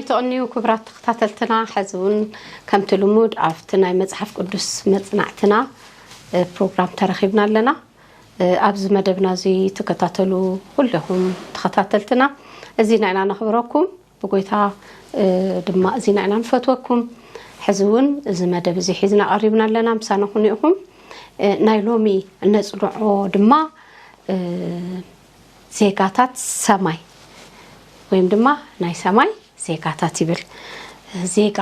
ተቐንዩ ክብራት ተኸታተልትና፣ ሕዚ እውን ከምቲ ልሙድ ኣብቲ ናይ መጽሓፍ ቅዱስ መጽናዕትና እ፣ ፕሮግራም ተረኺብና ኣለና። እ፣ ኣብዚ መደብና እዚ ትከታተሉ ኩልኹም ተኸታተልትና፣ እዚና ኢና ነኽብረኩም። ብጎይታ እ፣ ድማ እዚና ኢና ንፈትወኩም። ሕዚ እውን እዚ መደብ እዚ ሒዝና ቀሪብና ኣለና። ምሳና ኩኑ ኢኹም። እ፣ ናይ ሎሚ እነጽንዖ ድማ እ፣ ዜጋታት ሰማይ ወይም ድማ ናይ ሰማይ ዜጋታት ይብል። ዜጋ፣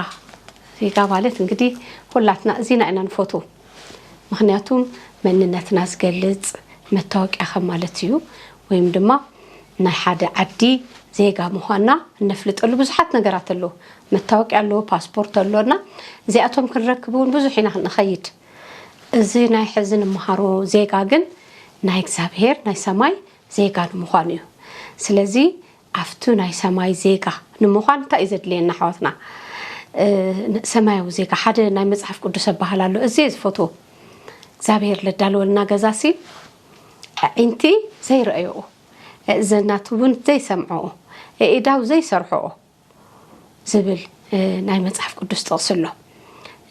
ዜጋ ማለት እንግዲህ ሁላትና እዚና ኢና ንፈትዎ። ምኽንያቱም መንነትና ዝገልጽ መታወቂያ ከም ማለት እዩ። ወይም ድማ ናይ ሓደ ዓዲ ዜጋ ምዃንና እነፍልጠሉ ብዙሓት ነገራት ኣለዉ። መታወቂያ ኣለዎ፣ ፓስፖርት ኣለዎና እዚኣቶም ክንረክብ እውን ብዙሕ ኢና ንኸይድ። እዚ ናይ ሕዚ ንምሃሮ ዜጋ ግን ናይ እግዚኣብሔር ናይ ሰማይ ዜጋ ንምዃን እዩ። ስለዚ ኣብቱ ናይ ሰማይ ዜጋ ንምዃን እንታይ እዩ ዘድልየና ኣሕዋትና? እ፣ ሰማያዊ ዜጋ ሓደ ናይ መጽሓፍ ቅዱስ ኣበሃል ኣሎ። እዚ እየ ዝፈትዎ። እግዚኣብሔር ለዳለወልና ገዛሲ ኣዒንቲ ዘይረኣዮኦ፣ ኣእዘናት እውን ዘይሰምዖኦ፣ ኣእዳው ዘይሰርሖኦ ዝብል እ፣ ናይ መጽሓፍ ቅዱስ ጥቕሲ ኣሎ።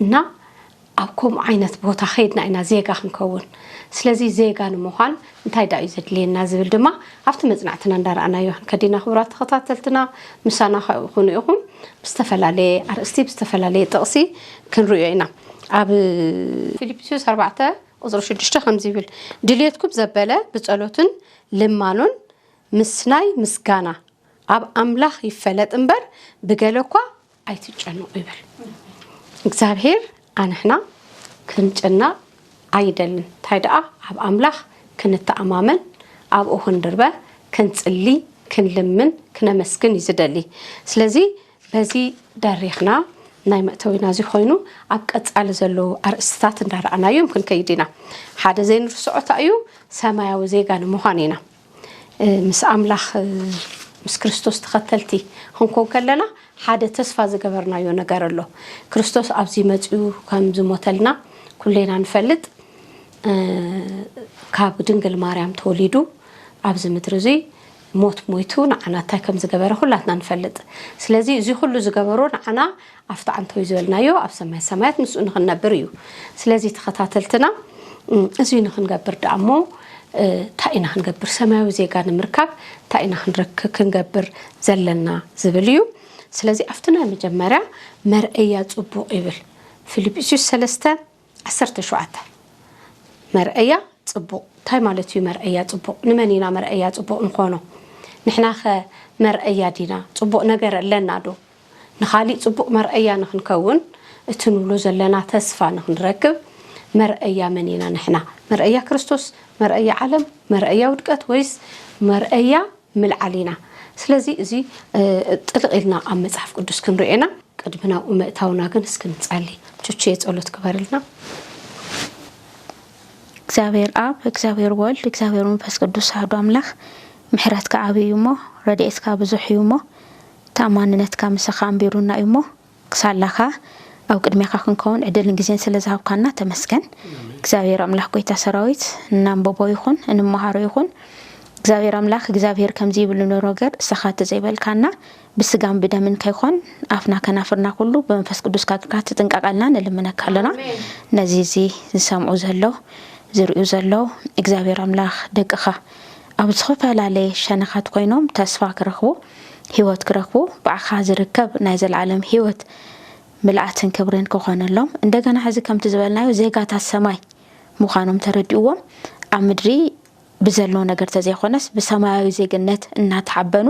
እና ኣብ ከምኡ ዓይነት ቦታ ከይድና ኢና ዜጋ ክንከውን። ስለዚ ዜጋ ንምዃን እንታይ ደኣ እዩ ዘድልየና ዝብል ድማ ኣብቲ መጽናዕትና እንዳረኣናዮ ክንከድ ኢና። ክቡራት ተኸታተልትና ምሳና ኩኑ ኢኹም። ብዝተፈላለየ ኣርእስቲ ብዝተፈላለየ ጥቕሲ ክንርእዮ ኢና። ኣብ ፊልጵስዩስ ኣርባዕተ ቁጽሪ ሽዱሽተ ከምዚ ይብል፣ ድልየትኩም ዘበለ ብጸሎትን ልማኖን ምስናይ ምስጋና ኣብ ኣምላኽ ይፈለጥ እምበር ብገለ እኳ ኣይትጨነቑ ይብል እግዚኣብሔር። ኣንሕና ክንጭነቕ ኣይደልን። እንታይ ደኣ ኣብ ኣምላኽ ክንተኣማመን ኣብኡ ክንድርበ ክንጽሊ ክንልምን ክነመስግን እዩ ዝደሊ። ስለዚ በዚ ደሪኽና ናይ መእተዊና እዚ ኮይኑ ኣብ ቀጻሊ ዘለዉ ኣርእስትታት እንዳረኣናዮም ክንከይድ ኢና። ሓደ ዘይንርስዖ እንታይ እዩ? ሰማያዊ ዜጋ ንምዃን ኢና። እ፣ ምስ ኣምላኽ እ፣ ምስ ክርስቶስ ተኸተልቲ ክንኮን ከለና ሓደ ተስፋ ዝገበርናዮ ነገር ኣሎ። ክርስቶስ ኣብዚ መጺኡ ከም ዝሞተልና ኩሌና ንፈልጥ። እ፣ ካብ ድንግል ማርያም ተወሊዱ ኣብዚ ምድሪ እዚ ሞት ሞይቱ ንዓና እንታይ ከም ዝገበረ ኩላትና ንፈልጥ። ስለዚ እዚ ኩሉ ዝገበሮ ንዓና ኣብቲ ዓንተዊ ዝበልናዮ ኣብ ሰማይ ሰማያት ምስኡ ንኽንነብር እዩ። ስለዚ ተኸታተልትና እም፣ እዚ ንኽንገብር ደኣ እሞ እ፣ እንታይ ኢና ክንገብር? ሰማያዊ ዜጋ ንምርካብ እንታይ ኢና ክንረክ ክንገብር ዘለና ዝብል እዩ። ስለዚ ኣብቲ ናይ መጀመርያ መርአያ ጽቡቕ ይብል ፊልጵስዩስ ሰለስተ ዓሰርተ ሸውዓተ። መርአያ ጽቡቕ እንታይ ማለት እዩ? መርአያ ጽቡቕ ንመን ኢና መርአያ ጽቡቕ ንኾኖ? ንሕናኸ መርአያ ዲና? ጽቡቕ ነገር ኣለና ዶ? ንኻሊእ ጽቡቕ መርአያ ንኽንከውን እቲ ንብሎ ዘለና ተስፋ ንኽንረክብ መርአያ መን ኢና ንሕና? መርአያ ክርስቶስ፣ መርአያ ዓለም፣ መርአያ ውድቀት ወይስ መርአያ ምልዓል ኢና? ስለዚ እዚ እ፣ ጥልቕ ኢልና ኣብ መጽሓፍ ቅዱስ ክንሪኦ ኢና። ቅድሚ ናብኡ ምእታውና ግን እስኪ ንጸሊ። ቹቹ የጸሎት ግበርልና። እግዚኣብሔር ኣብ እግዚኣብሔር ወልድ እግዚኣብሔር መንፈስ ቅዱስ ኣህዶ ኣምላኽ ምሕረትካ ዓብይ እዩ እሞ ረድኤትካ ብዙሕ እዩ እሞ ተኣማንነትካ ምሳኻ ኣንቢሩና እዩ እሞ ክሳላኻ ኣብ ቅድሜኻ ክንከውን ዕድልን ግዜን ስለ ዝሃብካና ተመስገን። እግዚኣብሔር ኣምላኽ ጎይታ ሰራዊት እናንበቦ ይኹን እንመሃሮ ይኹን እግዚኣብሔር ኣምላኽ እግዚኣብሔር ከምዚ ይብሉ ነገር እሰኻ ተዘይበልካና ብስጋን ብደምን ከይኾን ኣፍና ከናፍርና ኩሉ ብመንፈስ ቅዱስ ካግርካ ትጥንቀቀልና ንልምነካ ኣለና። ነዚ እዚ ዝሰምዑ ዘለዉ ዝርእዩ ዘለዉ እግዚኣብሔር ኣምላኽ ደቅኻ ኣብ ዝተፈላለየ ሸነኻት ኮይኖም ተስፋ ክረኽቡ ህይወት ክረኽቡ ብኣኻ ዝርከብ ናይ ዘለዓለም ህይወት ምልኣትን ክብርን ክኾነሎም እንደገና ሕዚ ከምቲ ዝበልናዮ ዜጋታት ሰማይ ምዃኖም ተረዲእዎም ኣብ ምድሪ ብዘሎ ነገር ተዘይኮነስ ብሰማያዊ ዜግነት እናተሓበኑ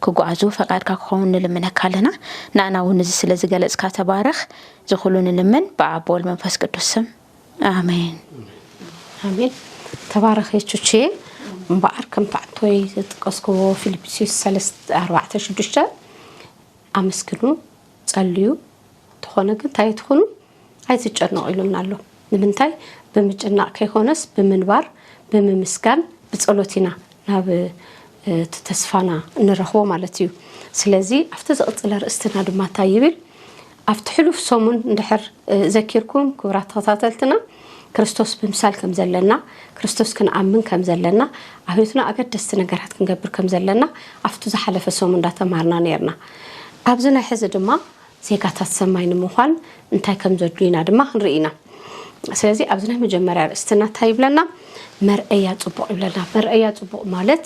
ክጓዓዙ ፈቃድካ ክኸውን ንልምነካ ኣለና። ንኣና እውን እዚ ስለ ዝገለጽካ ተባረኽ። ዝኹሉ ንልምን ብኣብ ወልድ መንፈስ ቅዱስ ስም ኣሜን። ኣሜን። ተባረኸ ቹቼ። እምበኣር ከምቲ ዓንቶይ ዝጥቀስክዎ ፊልጵስዩስ ሰለስተ ኣርባዕተ ሽዱሽተ ኣመስግኑ፣ ጸልዩ፣ ተኾነ ግን እንታይ ትኹኑ ኣይትጨነቑ ኢሉና ኣሎ። ንምንታይ? ብምጭናቕ ከይኮነስ ብምንባር ብምምስጋን ብጸሎት ኢና ናብ እቲ ተስፋና እንረኽቦ ማለት እዩ። ስለዚ ኣብቲ ዝቕፅል ኣርእስትና ድማ እንታይ ይብል? ኣብቲ ሕሉፍ ሰሙን እንድሕር ዘኪርኩም ክቡራት ተኸታተልትና ክርስቶስ ብምሳል ከም ዘለና ክርስቶስ ክንኣምን ከም ዘለና ኣብ ህይወትና ኣገደስቲ ነገራት ክንገብር ከም ዘለና ኣብቲ ዝሓለፈ ሰሙን እንዳተማሃርና ነርና። ኣብዚ ናይ ሕዚ ድማ ዜጋታት ሰማይ ንምዃን እንታይ ከም ዘድልዩና ድማ ክንርኢ ኢና። ስለዚ ኣብዚ ናይ መጀመርያ ርእስትና እንታይ ይብለና? መርኣያ ጽቡቕ ይብለና። መርኣያ ጽቡቕ ማለት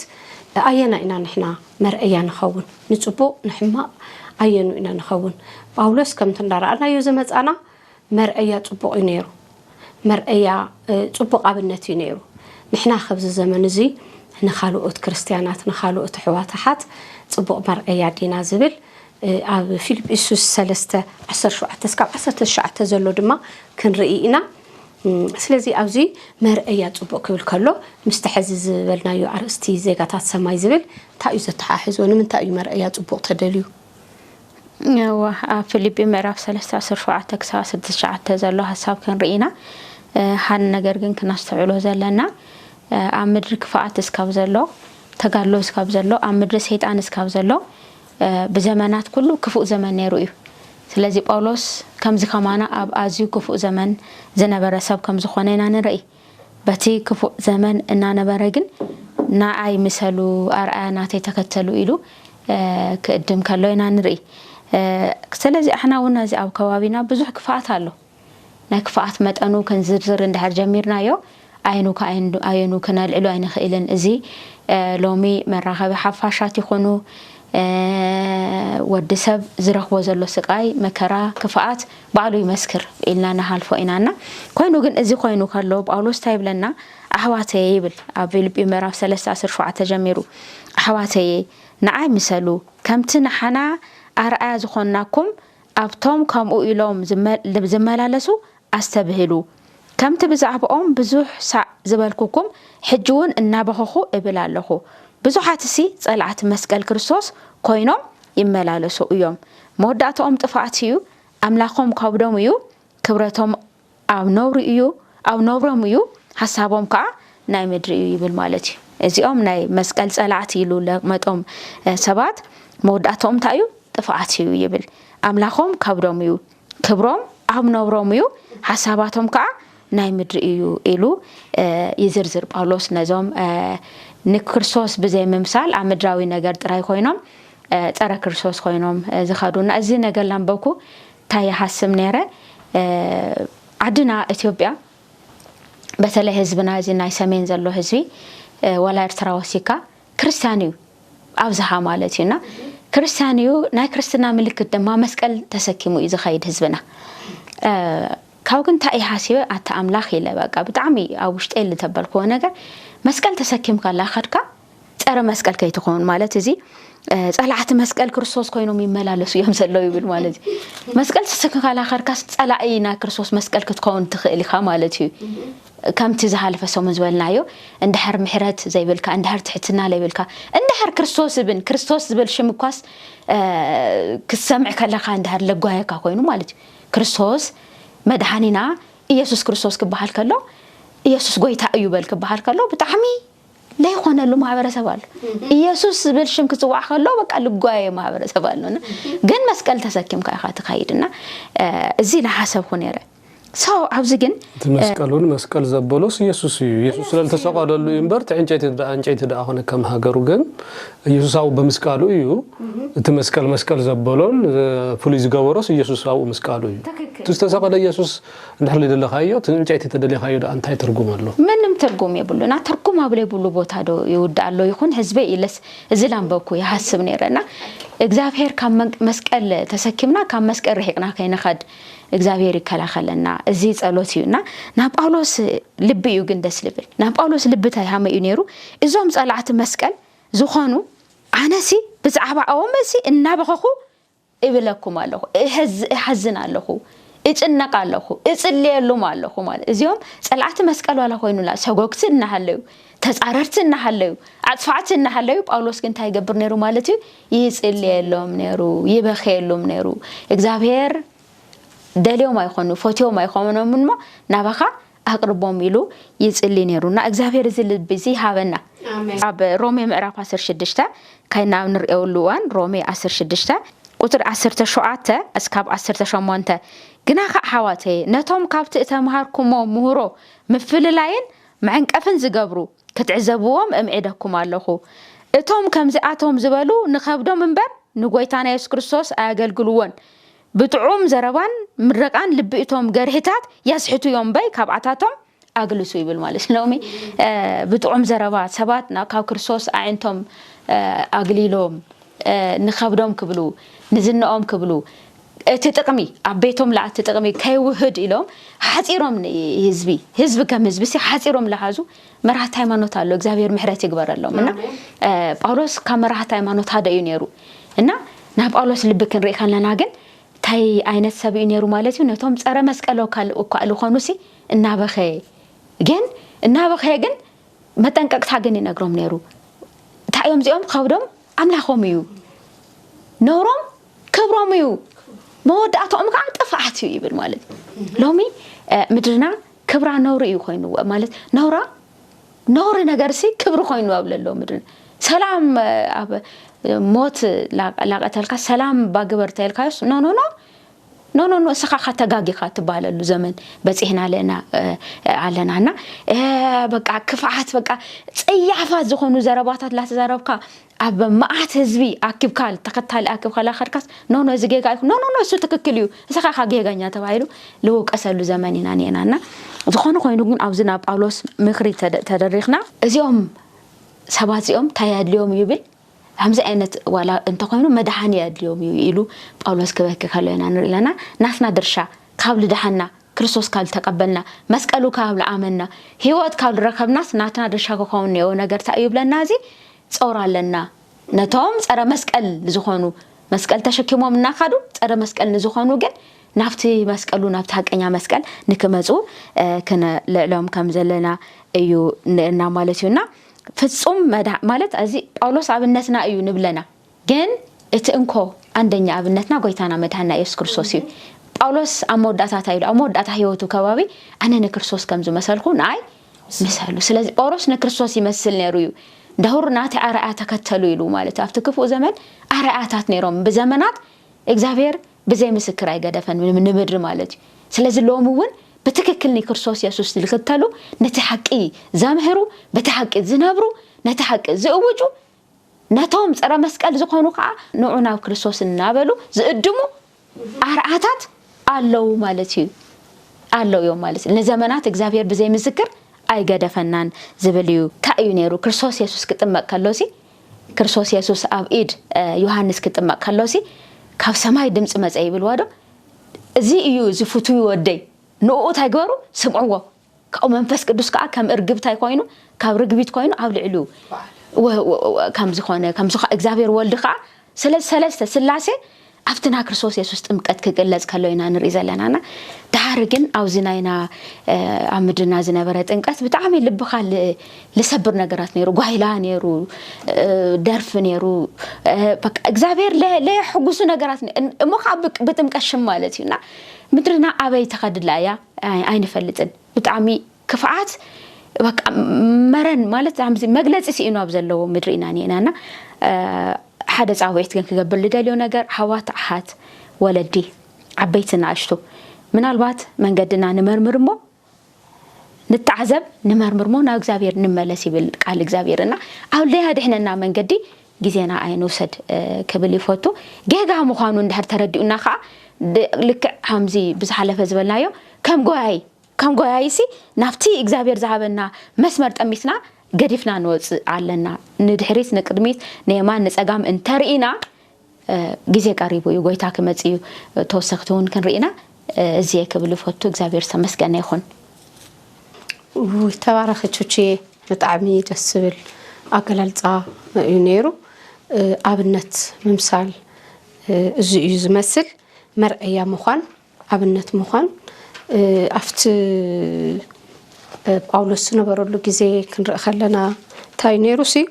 ኣየና ኢና ንሕና መርኣያ ንኸውን? ንጽቡቕ ንሕማቕ ኣየኑ ኢና ንኸውን? ጳውሎስ ከምቲ እንዳረኣናዮ ዝመጻና መርኣያ ጽቡቕ እዩ ነይሩ። መርኣያ ጽቡቕ ኣብነት እዩ ነይሩ። ንሕና ከብዚ ዘመን እዚ ንኻልኦት ክርስትያናት ንኻልኦት ኣሕዋት ኣሓት ጽቡቕ መርኣያ ዲና ዝብል ኣብ ፊልጵስዩስ ሰለስተ ዓሰርተ ሸውዓተ እስካብ ዓሰርተ ትሽዓተ ዘሎ ድማ ክንርኢ ኢና። ስለዚ ኣብዚ መርኣያ ጽቡቕ ክብል ከሎ ምስቲ ሕዚ ዝበልናዮ ኣርእስቲ ዜጋታት ሰማይ ዝብል እንታይ እዩ ዘተሓሕዞ? ንምንታይ እዩ መርኣያ ጽቡቕ ተደልዩ? እዋ ኣብ ፊልጲ ምዕራፍ ሰለስተ ዓሰርተ ሸውዓተ ክሳብ ዓሰርተ ትሽዓተ ዘሎ ሃሳብ ክንርኢ ኢና። ሓደ ነገር ግን ክነስተውዕሎ ዘለና ኣብ ምድሪ ክፍኣት እስካብ ዘሎ፣ ተጋድሎ እስካብ ዘሎ፣ ኣብ ምድሪ ሰይጣን እስካብ ዘሎ፣ ብዘመናት ኩሉ ክፉእ ዘመን ነይሩ እዩ። ስለዚ ጳውሎስ ከምዚ ከማና ኣብ ኣዝዩ ክፉእ ዘመን ዝነበረ ሰብ ከም ዝኾነ ኢና ንርኢ። በቲ ክፉእ ዘመን እናነበረ ግን ንኣይ ምሰሉ ኣርኣያ ናተይ ተኸተሉ ኢሉ ክእድም ከሎ ኢና ንርኢ። ስለዚ ኣሕና እውን እዚ ኣብ ከባቢና ብዙሕ ክፍኣት ኣሎ። ናይ ክፍኣት መጠኑ ክንዝርዝር እንድሕር ጀሚርናዮ ኣየኑ ኣየኑ ክነልዕሎ ኣይንኽእልን። እዚ ሎሚ መራኸቢ ሓፋሻት ይኹኑ ወዲ ሰብ ዝረኽቦ ዘሎ ስቃይ፣ መከራ፣ ክፍኣት ባዕሉ ይመስክር ኢልና ንሃልፎ ኢና። እና ኮይኑ ግን እዚ ኮይኑ ከሎ ጳውሎስ እንታይ ይብለና? ኣሕዋተየ ይብል ኣብ ፊልጲ ምዕራፍ ሰለስተ ዓሰርተ ሸውዓተ ጀሚሩ ኣሕዋተየ ንዓይ ምሰሉ ከምቲ ንሓና ኣርኣያ ዝኾንናኩም ኣብቶም ከምኡ ኢሎም ዝመላለሱ ኣስተብህሉ። ከምቲ ብዛዕባኦም ብዙሕ ሳዕ ዝበልኩኩም ሕጂ እውን እናበኸኹ እብል ኣለኹ። ብዙሓትሲ ጸላዕቲ መስቀል ክርስቶስ ኮይኖም ይመላለሱ እዮም። መወዳእታኦም ጥፍኣት እዩ። ኣምላኾም ከብዶም እዩ። ክብረቶም ኣብ ነውሪ እዩ፣ ኣብ ነውሮም እዩ። ሓሳቦም ከዓ ናይ ምድሪ እዩ ይብል ማለት እዩ። እዚኦም ናይ መስቀል ጸላዕቲ ኢሉ ለመጦም ሰባት መወዳእታኦም እንታይ እዩ? ጥፍኣት እዩ ይብል። ኣምላኾም ከብዶም እዩ። ክብሮም ኣብ ነውሮም እዩ። ሓሳባቶም ከዓ ናይ ምድሪ እዩ ኢሉ ይዝርዝር ጳውሎስ ነዞም ንክርስቶስ ብዘይምምሳል ኣብ ምድራዊ ነገር ጥራይ ኮይኖም ጸረ ክርስቶስ ኮይኖም ዝኸዱና። እዚ ነገር ላንበብኩ እንታይ ይሓስብ ነይረ? ዓድና ኢትዮጵያ በተለይ ህዝብና እዚ ናይ ሰሜን ዘሎ ህዝቢ ዋላ ኤርትራ ወሲካ ክርስትያን እዩ ኣብዝሃ ማለት እዩ። እና ክርስትያን እዩ። ናይ ክርስትና ምልክት ድማ መስቀል ተሰኪሙ እዩ ዝኸይድ ህዝብና። ካብ ግን እንታይ ሓሲበ ኣታ ኣምላኽ ኢለ በቃ ብጣዕሚ ኣብ ውሽጠይ ዝተበልክዎ ነገር መስቀል ተሰኪምካ ኣላ ከድካ ጸረ መስቀል ከይትኸውን ማለት እዚ ጸላዕቲ መስቀል ክርስቶስ ኮይኖም ይመላለሱ እዮም ዘለዉ ይብል ማለት እዩ። መስቀል ተሰኪምካ ኣላ ከድካስ ጸላኢ ናይ ክርስቶስ መስቀል ክትከውን ትኽእል ኢኻ ማለት እዩ። ከምቲ ዝሃለፈ ሰሙን ዝበልናዮ እንድሕር ምሕረት ዘይብልካ እንድሕር ትሕትና ዘይብልካ እንድሕር ክርስቶስ ዝብን ክርስቶስ ዝብል ሽም እኳስ ክሰምዕ ከለካ እንድሕር ለጓየካ ኮይኑ ማለት እዩ። ክርስቶስ መድሓኒና ኢየሱስ ክርስቶስ ክበሃል ከሎ ኢየሱስ ጎይታ እዩ በል ክበሃል ከሎ ብጣዕሚ ለይኾነሉ ማህበረሰብ ኣሎ። ኢየሱስ ዝብል ሽም ክፅዋዕ ከሎ በቃ ልጓየ ማህበረሰብ ኣሎ። ግን መስቀል ተሰኪምካ ኢኻ ትኸይድ እና እዚ ለሓሰብኩ ነይረ። So ኣብዚ ግን እቲ መስቀል እውን መስቀል ዘበሎስ ኢየሱስ እዩ። ኢየሱስ ስለልተሰቀለሉ እዩ እምበር እቲ ዕንጨይቲ ደኣ ዕንጨይቲ ደኣ ኮነ ከም ሃገሩ ግን ኢየሱስ ኣብኡ ብምስቃሉ እዩ። እቲ መስቀል መስቀል ዘበሎን ፍሉይ ዝገበሮስ ኢየሱስ ኣብኡ ምስቃሉ እዩ። እቲ ዝተሰቀለ ኢየሱስ እንድሕር ዘይደለኻዮ እቲ ዕንጨይቲ ተደሊኻዮ ደኣ እንታይ ትርጉም ኣሎ? ምንም ትርጉም የብሉና። ትርጉም ኣብ ዘይብሉ ቦታ ዶ ይውዳእ ኣሎ ይኹን ህዝበይ ኢለስ እዚ ላንበብኩ ይሓስብ ነይረ እና እግዚኣብሔር ካብ መስቀል ተሰኪምና ካብ መስቀል ርሒቅና ከይንኸድ እግዚኣብሔር ይከላኸለና። እዚ ጸሎት እዩ እና ናብ ጳውሎስ ልቢ እዩ ግን ደስ ልብል። ናብ ጳውሎስ ልቢ እንታይ ሃመ እዩ ነይሩ? እዞም ጸላዕቲ መስቀል ዝኾኑ ኣነሲ ብዛዕባኦም እሲ እናበኸኹ እብለኩም ኣለኹ፣ እሐዝ- እሐዝን ኣለኹ፣ እጭነቕ ኣለኹ፣ እጽልየሉም ኣለኹ ማለት እዚኦም ጸላዕቲ መስቀል ዋላ ኮይኑላ ሰጎግቲ እናሃለዩ ተጻረርቲ እናሃለዩ ኣጥፋዕቲ እናሃለዩ ጳውሎስ ግን እንታይ ይገብር ነይሩ ማለት እዩ? ይጽልየሎም ነይሩ፣ ይበኸየሉም ነይሩ። እግዚኣብሔር ደልዮም ኣይኮኑ ፈትዮም ኣይኮኖምን እሞ ናባኻ ኣቕርቦም ኢሉ ይጽሊ ነይሩ እና እግዚኣብሔር እዚ ልቢ እዚ ሃበና። ኣብ ሮሜ ምዕራፍ ዓሰርተ ሽዱሽተ ካይና ኣብ ንርእየሉ እዋን ሮሜ ዓሰርተ ሽዱሽተ ቁፅሪ ዓሰርተ ሸውዓተ እስካብ ዓሰርተ ሸሞንተ ግናኸ ኣሕዋተየ ነቶም ካብቲ እተምሃርኩሞ ምህሮ ምፍልላይን መዐንቀፍን ዝገብሩ ክትዕዘብዎም እምዒደኩም ኣለኹ። እቶም ከምዚኣቶም ዝበሉ ንኸብዶም እምበር ንጎይታና የሱስ ክርስቶስ ኣየገልግልዎን። ብጥዑም ዘረባን ምረቃን ልቢ እቶም ገርህታት የስሕቱ እዮም እምበይ ካብኣታቶም ኣግልሱ ይብል ማለት ሎሚ ብጥዑም ዘረባ ሰባት ናብ ካብ ክርስቶስ ኣዒንቶም ኣግሊሎም ንኸብዶም ክብሉ ንዝነኦም ክብሉ እቲ ጥቕሚ ኣብ ቤቶም ለኣቲ ጥቕሚ ከይውህድ ኢሎም ሓፂሮም ህዝቢ ህዝቢ ከም ህዝቢ ሲ ሓፂሮም ለሃዙ መራህቲ ሃይማኖት ኣሎ እግዚኣብሔር ምሕረት ይግበረሎም እና ጳውሎስ ካብ መራህቲ ሃይማኖት ሓደ እዩ ነይሩ እና ናብ ጳውሎስ ልቢ ክንርኢ ከለና ግን እንታይ ዓይነት ሰብ እዩ ነይሩ ማለት እዩ ነቶም ፀረ መስቀል እኳ ዝኾኑ ሲ እናበኸየ ግን እናበኸየ ግን መጠንቀቅታ ግን ይነግሮም ነይሩ እንታይ እዮም እዚኦም ከብዶም ኣምላኾም እዩ ነውሮም ክብሮም እዩ መወዳእታኦም ከዓ ጥፍኣት እዩ ይብል ማለት ሎሚ ምድርና ክብራ ነውሪ እዩ ኮይኑ ማለት ነውራ ነውሪ ነገር ሲ ክብሪ ኮይኑ ኣብ ለሎ ምድሪ ሰላም ኣብ ሞት ላቀተልካ ሰላም ባግበር ተልካዮስ ኖ ኖ ኖ ኖ ኖ ኖ እስኻ ካ ተጋጊኻ ትባለሉ ዘመን በፂሕና ኣለና ኣለና እና በቃ ክፍዓት በቃ ፀያፋት ዝኾኑ ዘረባታት ላተዛረብካ ኣብ መዓት ህዝቢ ኣኪብካ ተኸታሊ ኣኪብካ ላኸድካስ ኖ ኖ እዚ ጌጋ ይኹ ኖ ኖ ኖ እሱ ትክክል እዩ እሳኻ ካ ጌጋኛ ተባሂሉ ልውቀሰሉ ዘመን ኢና ኔና እና ዝኾነ ኮይኑ ግን ኣብዚ ናብ ጳውሎስ ምክሪ ተደሪኽና እዚኦም ሰባት እዚኦም እንታይ ኣድልዮም ይብል ከምዚ ዓይነት ዋላ እንተኮይኑ መድሓኒ ኣድልዮም እዩ ኢሉ ጳውሎስ ክበኪ ከሎ ኢና ንርኢ ኣለና ናትና ድርሻ ካብ ልድሓና ክርስቶስ ካብ ዝተቀበልና መስቀሉ ካብ ልኣመና ህይወት ካብ ዝረከብናስ ናትና ድርሻ ክኸውን ነዎ ነገር እንታይ እዩ ይብለና እዚ ጾር ኣለና ነቶም ጸረ መስቀል ዝኾኑ መስቀል ተሸኪሞም እናካዱ ጸረ መስቀል ንዝኾኑ ግን ናብቲ መስቀሉ ናብቲ ሓቀኛ መስቀል ንክመፁ ክንልዕሎም ከም ዘለና እዩ ንእና ማለት እዩና ፍፁም መዳ ማለት እዚ ጳውሎስ ኣብነትና እዩ ንብለና ግን እቲ እንኮ ኣንደኛ ኣብነትና ጎይታና መድሃና የሱስ ክርስቶስ እዩ ጳውሎስ ኣብ መወዳእታታ ኢሉ ኣብ መወዳእታ ህይወቱ ከባቢ ኣነ ንክርስቶስ ከም ዝመሰልኩ ንኣይ ምሰሉ ስለዚ ጳውሎስ ንክርስቶስ ይመስል ነይሩ እዩ ዳሁር ናቲ ኣርኣያ ተከተሉ ኢሉ ማለት ኣብቲ ክፉእ ዘመን ኣርኣያታት ነይሮም ብዘመናት እግዚኣብሔር ብዘይ ምስክር ኣይገደፈን ንምድሪ ማለት እዩ ስለዚ ሎሚ እውን ብትክክል ንክርስቶስ የሱስ ዝክተሉ ነቲ ሓቂ ዘምህሩ በቲ ሓቂ ዝነብሩ ነቲ ሓቂ ዝእውጁ ነቶም ጸረ መስቀል ዝኾኑ ከዓ ንዑ ናብ ክርስቶስ እናበሉ ዝእድሙ ኣርኣታት ኣለዉ ማለት እዩ ኣለዉ እዮም ማለት እዩ ንዘመናት እግዚኣብሔር ብዘይ ምስክር ኣይገደፈናን ዝብል እዩ እንታይ እዩ ነይሩ ክርስቶስ የሱስ ክጥመቅ ከሎሲ ክርስቶስ የሱስ ኣብ ኢድ ዮሃንስ ክጥመቅ ከሎሲ ካብ ሰማይ ድምፂ መፀ ይብልዋ ዶ እዚ እዩ እዚ ፍቱይ ወደይ ንኡ እንታይ ግበሩ ስምዕዎ ካብኡ መንፈስ ቅዱስ ከዓ ከም እርግብ እንታይ ኮይኑ ካብ ርግቢት ኮይኑ ኣብ ልዕሊኡ ከም ዝኾነ ከም እግዚኣብሔር ወልድ ከዓ ስለዚ ሰለስተ ስላሴ ኣብቲ ና ክርስቶስ የሱስ ጥምቀት ክግለጽ ከሎ ኢና ንርኢ ዘለናና ድሓሪ ግን ኣብዚ ናይና ኣብ ምድርና ዝነበረ ጥምቀት ብጣዕሚ ልብኻ ልሰብር ነገራት ነይሩ ጓይላ ነይሩ ደርፊ ነይሩ እግዚኣብሔር ለየሕጉሱ ነገራት እሞ ከዓ ብጥምቀት ሽም ማለት እዩ እና ምድርና ኣበይ ተኸድላ እያ ኣይንፈልጥን ብጣዕሚ ክፍዓት በቃ መረን ማለት ኣምዚ መግለፂ ስኢኑ ኣብ ዘለዎ ምድሪ ኢና ኒአና እና ሓደ ፃውዒት ግን ክገብር ልደልዮ ነገር ኣሕዋት ኣሓት ወለዲ ዓበይቲ ንኣሽቱ ምናልባት መንገድና ንመርምር እሞ ንተዓዘብ ንመርምር እሞ ናብ እግዚኣብሔር ንመለስ ይብል ቃል እግዚኣብሔር እና ኣብ ለያድሕነና መንገዲ ግዜና ኣይንውሰድ ክብል ይፈቱ ጌጋ ምዃኑ እንድሕር ተረዲኡና ከዓ ልክዕ ከምዚ ብዝሓለፈ ዝበልናዮ ከም ጎያይ ከም ጎያይሲ ናብቲ እግዚኣብሔር ዝሃበና መስመር ጠሚትና ገዲፍና ንወፅእ ኣለና ንድሕሪት ንቅድሚት ንየማን ንፀጋም እንተርኢና ግዜ ቀሪቡ እዩ ጎይታ ክመፅ እዩ ተወሰክቲ እውን ክንርኢና እዚየ ክብል ፈቱ እግዚኣብሔር ዝተመስገነ ይኹን ተባረኺ ቹቺ ብጣዕሚ ደስ ዝብል ኣገላልፃ እዩ ነይሩ ኣብነት ምምሳል እዚ እዩ ዝመስል መርኣያ ምዃን ኣብነት ምዃን ኣብቲ ጳውሎስ ዝነበረሉ ግዜ ክንርኢ ከለና እንታይ ነይሩ ሲ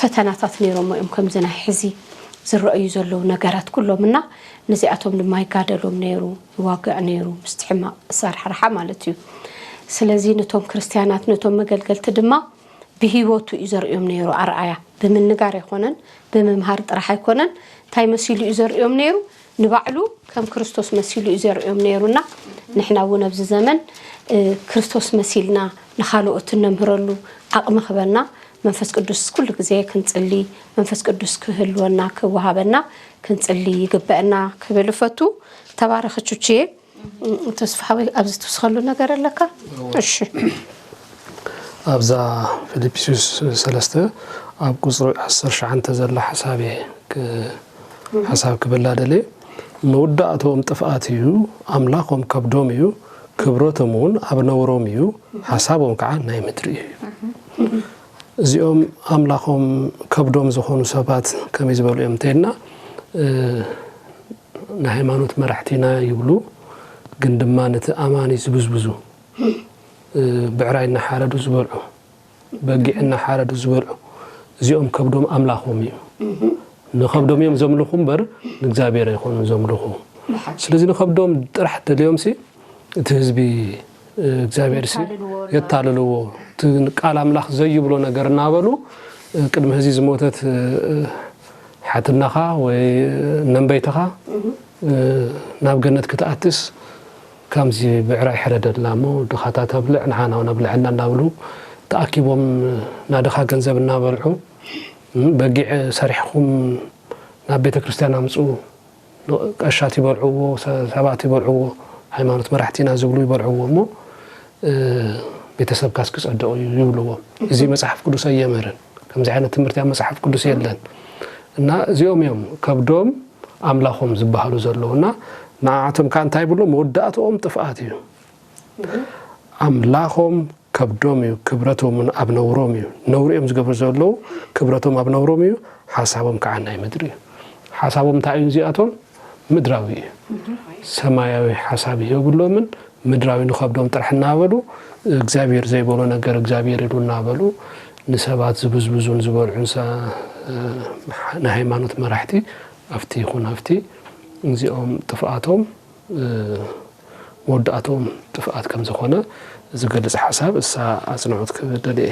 ፈተናታት ነይሮሞ እዮም ከምዚ ናይ ሕዚ ዝረኣዩ ዘለዉ ነገራት ኩሎም እና ነዚኣቶም ድማ ይጋደሎም ነይሩ ይዋግዕ ነይሩ ምስቲ ሕማቕ ዝሰርሕርሓ ማለት እዩ ስለዚ ነቶም ክርስትያናት ነቶም መገልገልቲ ድማ ብህይወቱ እዩ ዘርእዮም ነይሩ ኣርኣያ ብምንጋር ኣይኮነን ብምምሃር ጥራሕ ኣይኮነን እንታይ መሲሉ እዩ ዘርእዮም ነይሩ ንባዕሉ ከም ክርስቶስ መሲሉ እዩ ዘርእዮም ነይሩና ንሕና እውን ኣብዚ ዘመን ክርስቶስ መሲልና ንካልኦት እነምህረሉ ዓቕሚ ክበና መንፈስ ቅዱስ ኩሉ ግዜ ክንጽሊ፣ መንፈስ ቅዱስ ክህልወና፣ ክወሃበና ክንጽሊ ይግበአና ክብል እፈቱ። ተባረኽ ቹቹዬ። ተስፋ ሓወይ፣ ኣብዚ ትውስኸሉ ነገር ኣለካ? እሺ። ኣብዛ ፊልጵስዩስ ሰለስተ ኣብ ቁጽሪ ዓሰርተ ትሽዓተ ዘላ ሓሳብ እየ ክ-፣ ሓሳብ ክብላ ደልየ። መወዳእትኦም ጥፍኣት እዩ፣ ኣምላኾም ከብዶም እዩ፣ ክብረቶም እውን ኣብ ነውሮም እዩ፣ ሓሳቦም ከዓ ናይ ምድሪ እዩ። እዚኦም ኣምላኾም ከብዶም ዝኾኑ ሰባት ከመይ ዝበሉ እዮም እንተይልና፣ እ፣ ናይ ሃይማኖት መራሕቲና ይብሉ፣ ግን ድማ ነቲ ኣማኒ ዝብዝብዙ፣ እ፣ ብዕራይ እናሓረዱ ዝበልዑ፣ በጊዕ እናሓረዱ ዝበልዑ፣ እዚኦም ከብዶም ኣምላኾም እዩ። ንኸብዶም እዮም ዘምልኹ እምበር ንእግዚኣብሔር ኣይኮኑን ዘምልኹ። ስለዚ ንኸብዶም ጥራሕ ደልዮምሲ እቲ ህዝቢ፣ እ፣ እግዚኣብሔር ሲ የታልልዎ። የታልልዎ። እቲ ቃል ኣምላኽ ዘይብሎ ነገር እናበሉ፣ እ፣ ቅድሚ ህዚ ዝሞተት፣ እ፣ ሓትናኻ ወይ ነንበይትኻ፣ እ፣ ናብ ገነት ክትኣትስ ከምዚ ብዕራይ ሕረደላ እሞ ድኻታት ኣብልዕ ንዓና እውን ኣብልዐና እናብሉ ተኣኪቦም ናድኻ ገንዘብ እናበልዑ፣ እ፣ በጊዕ ሰሪሕኹም ናብ ቤተ ክርስቲያን ኣምፅኡ፣ ቀሻት ይበልዕዎ፣ ሰ-፣ ሰባት ይበልዕዎ፣ ሃይማኖት መራሕቲና ዝብሉ ይበልዕዎ እሞ፣ እ፣ ቤተሰብካስ ክጸድቕ እዩ ይብልዎ። እዚ መጽሓፍ ቅዱስ ኣየምህርን። ከምዚ ዓይነት ትምህርቲ ኣብ መጽሓፍ ቅዱስ የለን። እና እዚኦም እዮም ከብዶም ኣምላኾም ዝበሃሉ ዘለዉ። እና ንዓቶም ከኣ እንታይ ይብሎ? መወዳእትኦም ጥፍኣት እዩ። ኣምላኾም ከብዶም እዩ፣ ክብረቶምን ኣብ ነውሮም እዩ። ነውሪ እዮም ዝገብሩ ዘለዉ፣ ክብረቶም ኣብ ነውሮም እዩ፣ ሓሳቦም ከዓ ናይ ምድሪ እዩ። ሓሳቦም እንታይ እዩ እዚኣቶም? ምድራዊ እዩ። ሰማያዊ ሓሳብ የብሎምን፣ ምድራዊ ንኸብዶም ጥራሕ እናበሉ፣ እግዚኣብሔር ዘይበሎ ነገር እግዚኣብሔር ኢሉ እናበሉ፣ ንሰባት ዝብዝብዙን ዝበልዑን ሰ-፣ ንሃይማኖት መራሕቲ ኣብቲ ይኹን ኣብቲ፣ እዚኦም ጥፍኣቶም፣ እ፣ መወዳእትኦም ጥፍኣት ከም ዝኾነ ዝገልጽ ሓሳብ እሳ ኣጽንዖት ክደልየ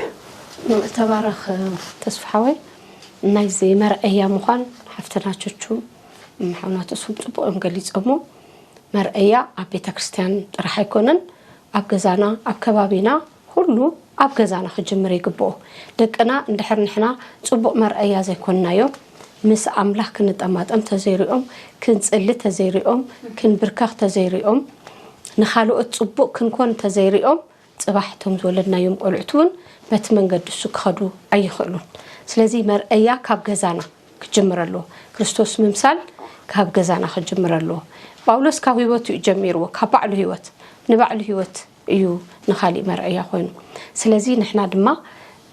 እየ። ተባረኽ ተስፋ ሓወይ። ናይዚ መርኣያ ምዃን ሓፍትና ቹቹ፣ ሓውና ተስፉም ጽቡቕ እዮም ገሊጾሞ። መርኣያ ኣብ ቤተ ክርስቲያን ጥራሕ ኣይኮነን፣ ኣብ ገዛና፣ ኣብ ከባቢና፣ ኩሉ ኣብ ገዛና ክጅምር ይግብኦ። ደቅና እንድሕር ንሕና ጽቡቕ መርኣያ ዘይኮንናዮም፣ ምስ ኣምላኽ ክንጠማጠም ተዘይሪኦም፣ ክንጽሊ ተዘይሪኦም፣ ክንብርከኽ ተዘይሪኦም፣ ንኻልኦት ጽቡቕ ክንኮን ተዘይሪኦም፣ ጽባሕ እቶም ዝወለድናዮም ቆልዑት እውን በቲ መንገዲ እሱ ክኸዱ ኣይኽእሉን። ስለዚ መርኣያ ካብ ገዛና ክጅምር ኣለዎ። ክርስቶስ ምምሳል ካብ ገዛና ክጅምር ኣለዎ። ጳውሎስ ካብ ህይወቱ እዩ ጀሚርዎ፣ ካብ ባዕሉ ህይወት፣ ንባዕሉ ህይወት እዩ ንኻሊእ መርኣያ ኮይኑ። ስለዚ ንሕና ድማ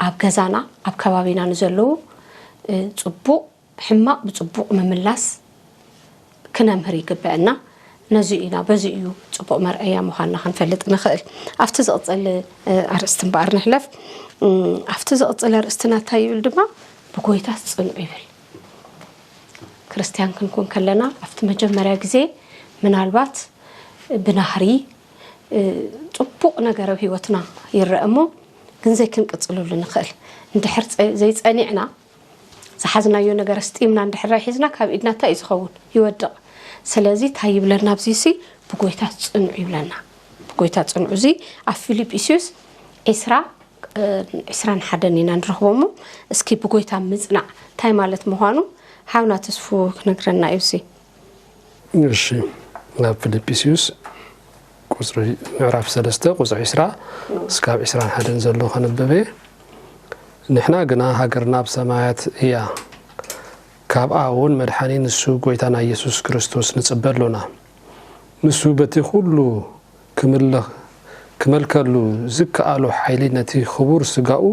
ኣብ ገዛና፣ ኣብ ከባቢና ንዘለዉ፣ እ፣ ጽቡቕ፣ ሕማቕ ብጽቡቕ ምምላስ ክነምህር ይግበአና። ነዚ ኢና፣ በዚ እዩ ጽቡቕ መርኣያ ምዃንና ክንፈልጥ ንኽእል። ኣብቲ ዝቕጽል፣ እ፣ ኣርእስቲ እምበኣር ንሕለፍ። እም፣ ኣብቲ ዝቕጽል ኣርእስትና እንታይ ይብል ድማ? ብጎይታ ጽንዑ ይብል። ክርስትያን ክንኮን ከለና፣ ኣብቲ መጀመርያ ግዜ ምናልባት ብናህሪ፣ እ፣ ጽቡቕ ነገር ኣብ ህይወትና ይረአ እሞ፣ ግን ዘይክንቅጽለሉ ንኽእል። እንድሕር ጸ-፣ ዘይጸኒዕና፣ ዝሓዝናዮ ነገር ኣስጢምና እንድሕር ሒዝና፣ ካብ ኢድና እንታይ እዩ ዝኸውን? ይወድቕ። ስለዚ እንታይ ይብለና ኣብዚ ሲ? ብጎይታ ጽንዑ ይብለና። ብጎይታ ጽንዑ። እዚ ኣብ ፊልጵስዩስ ዒስራ፣ እ፣ ዒስራን ሓደን ኢና ንረኽቦ እሞ፣ እስኪ ብጎይታ ምጽናዕ እንታይ ማለት ምዃኑ ሓውና ተስፉ ክነግረና እዩ። እዚ እሺ፣ ናብ ፊልጵስዩስ ቁጽሪ፣ ምዕራፍ ሰለስተ ቁጽሪ ዒስራ እስካብ ዒስራን ሓደን ዘሎ ከንብብ እየ። ንሕና ግና ሃገርና ኣብ ሰማያት እያ፣ ካብኣ እውን መድሓኒ ንሱ ጐይታና ኢየሱስ ክርስቶስ ንጽበ ኣሎና። ንሱ በቲ ኹሉ ክምልኽ-፣ ክመልከሉ ዝከኣሎ ሓይሊ ነቲ ኽቡር ስጋኡ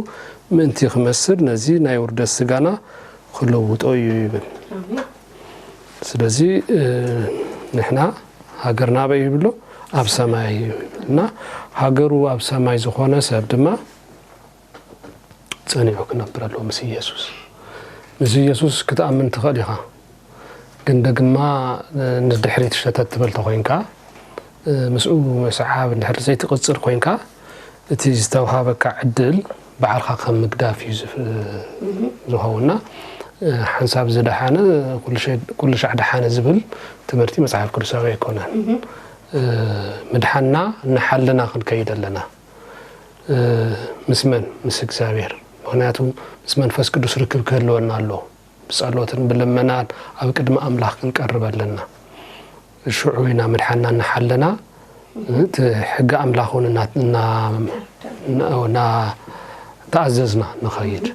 ምእንቲ ኽመስል ነዚ ናይ ውርደት ስጋና ኽለውጦ እዩ ይብል። ኣሜን። ስለዚ፣ እ፣ ንሕና ሃገርና ኣበይ ይብሎ? ኣብ ሰማይ እዩ ይብል። እና ሃገሩ ኣብ ሰማይ ዝኾነ ሰብ ድማ ጸኒዑ ክነብር ኣለዎ ምስ ኢየሱስ። ምስ ኢየሱስ ክትኣምን ትኽእል ኢኻ። ግን ደግማ፣ እ፣ ንድሕሪት ሸተት ትብል ተኾይንካ፣ እ፣ ምስኡ ምስዓብ እንድሕር ዘይትቕጽል ኮይንካ፣ እቲ ዝተውሃበካ ዕድል ባዕልኻ ከም ምግዳፍ እዩ ዝፍ-፣ ዝኸውንና። እ፣ ሓንሳብ ዝደሓነ ኩሉ ሸ-፣ ኩሉ ሻዕ ደሓነ ዝብል ትምህርቲ መጽሓፍ ቅዱሳዊ ኣይኮነን። እ፣ ምድሓንና እናሓለና ክንከይድ ኣለና። እ፣ ምስ መን? ምስ እግዚኣብሔር። ምኽንያቱ ምስ መንፈስ ቅዱስ ርክብ ክህልወና ኣሎ። ብጸሎትን ብልመናን ኣብ ቅድሚ ኣምላኽ ክንቀርብ ኣለና። ሽዑ ኢና ምድሓንና እናሓለና፣ እቲ ሕጊ ኣምላኽ እውን እና-፣ እና-፣ እና-፣ እናተኣዘዝና ንኸይድ።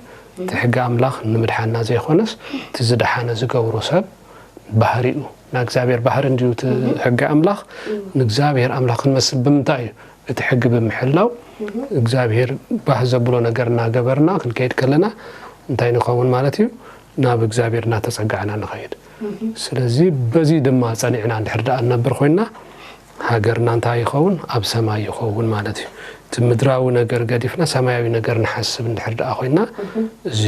እቲ ሕጊ ኣምላኽ ንምድሓንና ዘይኮነስ፣ እቲ ዝደሓነ ዝገብሮ ሰብ ባህሪኡ፣ ናይ እግዚኣብሔር ባህሪ እንድዩ እቲ ሕጊ ኣምላኽ። ንእግዚኣብሔር ኣምላኽ ክንመስል ብምንታይ እዩ? እቲ ሕጊ ብምሕላው እግዚኣብሔር ባህ ዘብሎ ነገር እናገበርና ክንከይድ ከለና እንታይ ንኸውን ማለት እዩ? ናብ እግዚኣብሔር እናተጸጋዕና ንኸይድ። ስለዚ በዚ ድማ ጸኒዕና እንድሕር ደኣ ንነብር ኮይንና፣ ሃገርና እንታይ ይኸውን? ኣብ ሰማይ ይኸውን ማለት እዩ። እቲ ምድራዊ ነገር ገዲፍና ሰማያዊ ነገር ንሓስብ እንድሕር ደኣ ኮይንና፣ እዚ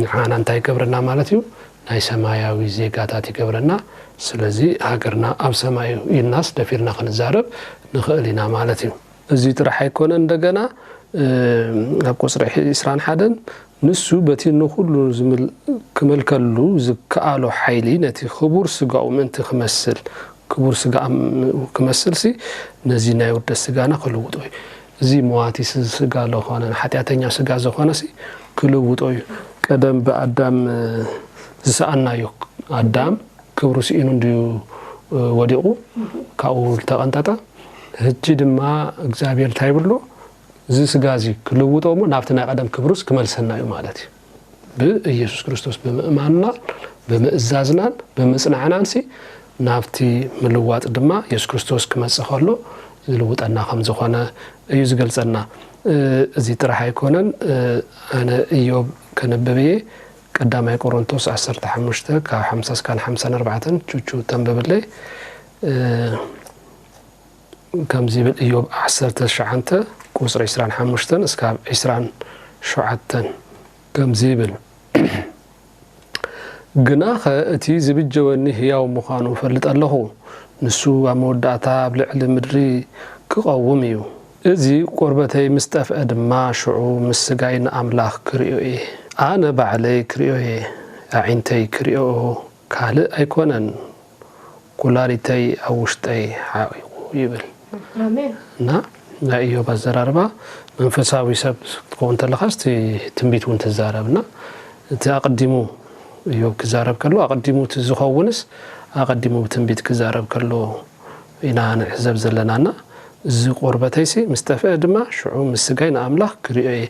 ንዓና እንታይ ይገብረና ማለት እዩ? ናይ ሰማያዊ ዜጋታት ይገብረና። ስለዚ ሃገርና ኣብ ሰማይ እዩ ኢልናስ ደፊርና ክንዛረብ ንኽእል ኢና ማለት እዩ። እዚ ጥራሕ ኣይኮነ፣ እንደገና፣ እ፣ ኣብ ቁጽሪ ዕስራን ሓደን፣ "ንሱ በቲ ንኹሉ ዝምል-፣ ክመልከሉ ዝከኣሎ ሓይሊ ነቲ ክቡር ስጋኡ ምእንቲ ክመስል"፣ ክቡር ስጋ ኣም-፣ ክመስል ሲ፣ ነዚ ናይ ውርደት ስጋና ክልውጦ እዩ። እዚ መዋቲ ስ-፣ ስጋ ዝኾነ፣ ሓጢኣተኛ ስጋ ዝኾነ ሲ፣ ክልውጦ እዩ። ቀደም ብኣዳም፣ እ፣ ዝሰኣናዮ፣ ኣዳም ክብሩ ስኢኑ እንድዩ፣ እ፣ ወዲቑ፣ ካብኡ ዝተቐንጠጠ። ሕጂ ድማ እግዚኣብሔር እንታይ ይብሎ? እዚ ስጋ እዚ ክልውጦ እሞ ናብቲ ናይ ቀደም ክብሩስ ክመልሰና እዩ ማለት እዩ። ብኢየሱስ ክርስቶስ ብምእማንናን ብምእዛዝናን ብምጽናዕናን ሲ፣ ናብቲ ምልዋጥ ድማ የሱስ ክርስቶስ ክመጽእ ከሎ ዝልውጠና ከም ዝኾነ እዩ ዝገልጸና። እ፣ እዚ ጥራሕ ኣይኮነን። እ፣ ኣነ እዮብ ከንብብ እየ። ቀዳማይ ቆሮንቶስ ዓሰርተ ሓሙሽተ ካብ ሓምሳ እስካብ ሓምሳን ኣርባዕተን ቹቹ ተንብብለይ። እ፣ ከምዚ ይብል፣ እዮብ ዓሰርተ ትሽዓተ ቁጽሪ ዕስራን ሓሙሽተን እስካብ ዕስራን ሸውዓተን ከምዚ ይብል፣ "ግናኸ እቲ ዝብጀወኒ ህያው ምዃኑ እፈልጥ ኣለኹ፣ ንሱ ኣብ መወዳእታ ኣብ ልዕሊ ምድሪ ክቐውም እዩ። እዚ ቆርበተይ ምስ ጠፍአ ድማ፣ ሽዑ ምስ ስጋይ ንኣምላኽ ክርእዮ እየ። ኣነ ባዕለይ ክርእዮ እየ፣ ኣዒንተይ ክርእዮ፣ ካልእ ኣይኮነን፣ ኩላሊተይ ኣብ ውሽጠይ ሓቒቑ" ይብል። ኣሜን። እና ናይ እዮብ ኣዘራርባ፣ መንፈሳዊ ሰብ ክትከውን እንተለኻስ እቲ ትንቢት እውን ትዛረብ። እና እቲ ኣቐዲሙ እዮብ ክዛረብ ከሎ፣ ኣቐዲሙ እቲ ዝኸውንስ ኣቐዲሙ ብትንቢት ክዛረብ ከሎ ኢና ንዕዘብ ዘለናና። "እዚ ቆርበተይሲ ምስ ጠፍአ ድማ፣ ሽዑ ምስ ስጋይ ንኣምላኽ ክርእዮ እየ፣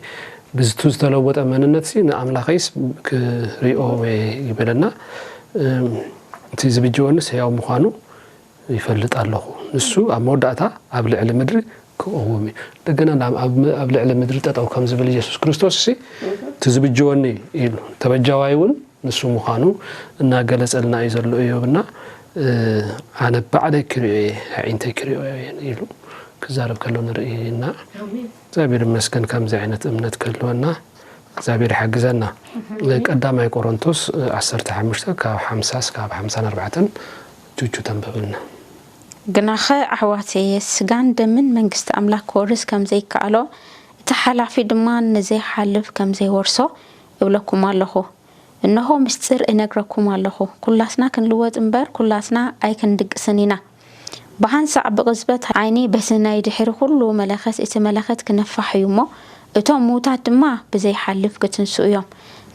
ብዝቱ ዝተለወጠ መንነትሲ ንኣምላኸይስ ክርእዮ እየ" ይብለና። እም፣ እቲ ዝብጀወንስ ሕያው ምዃኑ ይፈልጥ ኣለኹ፣ ንሱ ኣብ መወዳእታ ኣብ ልዕሊ ምድሪ ክቐውም እዩ። እንደገና ናብ፣ ኣብ፣ ኣብ ልዕሊ ምድሪ ጠጠው ከም ዝብል ኢየሱስ ክርስቶስ ሲ፣ እቲ ዝብጀወኒ ኢሉ፣ ተበጃዋይ እውን ንሱ ምዃኑ እናገለጸልና እዩ ዘሎ እዮብ። እና፣ እ፣ "ኣነ ባዕለይ ክርእዮ እየ፣ ኣዒንተይ ክርእዮ እየን" ኢሉ ክዛረብ ከሎ ንርኢ እና ኣሜን። እግዚኣብሔር ይመስገን ከምዚ ዓይነት እምነት ክህልወና እግዚኣብሔር ይሓግዘና። ኣሜን። ቀዳማይ ቆሮንቶስ፣ እ፣ ዓሰርተ ሓሙሽተ ካብ ሓምሳ እስካብ ሓምሳን ኣርባዕተን ቹቹ ተንብብልና። "ግናኸ ኣሕዋተየ፣ ስጋን ደምን መንግስቲ ኣምላኽ ክወርስ ከም ዘይከኣሎ፣ እቲ ሓላፊ ድማ ንዘይሓልፍ ከም ዘይወርሶ እብለኩም ኣለኹ። እንሆ ምስጢር እነግረኩም ኣለኹ፣ ኩላትና ክንልወጥ እምበር ኩላትና ኣይክንድቅስን ኢና። ብሃንሳዕ ብቕጽበት ዓይኒ በቲ ናይ ድሕሪ ኩሉ መለኸት፣ እቲ መለኸት ክነፋሕ እዩ እሞ፣ እቶም ምዉታት ድማ ብዘይሓልፍ ክትንስኡ እዮም።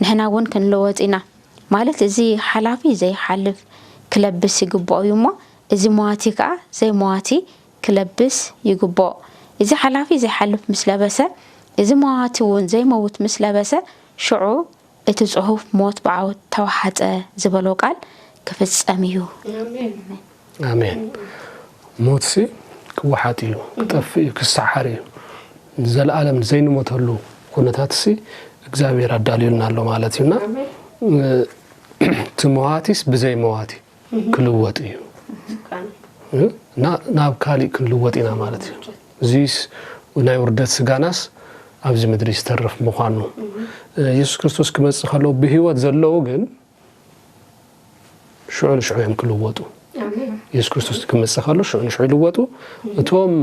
ንሕና እውን ክንልወጥ ኢና። ማለት እዚ ሓላፊ ዘይሓልፍ ክለብስ ይግብኦ እዩ እሞ፣ እዚ መዋቲ ከኣ ዘይመዋቲ ክለብስ ይግብኦ። እዚ ሓላፊ ዘይሓልፍ ምስ ለበሰ፣ እዚ መዋቲ እውን ዘይመውት ምስ ለበሰ፣ ሽዑ እቲ ጽሑፍ ሞት ብዓወት ተዋሓጠ ዝበሎ ቃል ክፍጸም እዩ። ኣሜን። ኣሜን። ሞትሲ ክወሓጥ እዩ፣ ክጠፍእ እዩ፣ ክሰዓር እዩ። ንዘለኣለም ዘይንሞተሉ ኩነታትሲ እግዚኣብሔር ኣዳልዩልና ኣሎ ማለት እዩና፣ ኣሜን። እቲ መዋቲስ ብዘይ መዋቲ ክልወጥ እዩ። እ? ና-፣ ናብ ካሊእ ክንልወጥ ኢና ማለት እዩ። እዚስ ናይ ውርደት ስጋናስ ኣብዚ ምድሪ ዝተርፍ ምዃኑ። እ፣ የሱስ ክርስቶስ ክመጽእ ከሎ ብህይወት ዘለዉ ግን ሽዑ ንሽዑ እዮም ክልወጡ። ኣሜን። የሱስ ክርስቶስ ክመጽእ ከሎ ሽዑ ንሽዑ ይልወጡ። እቶም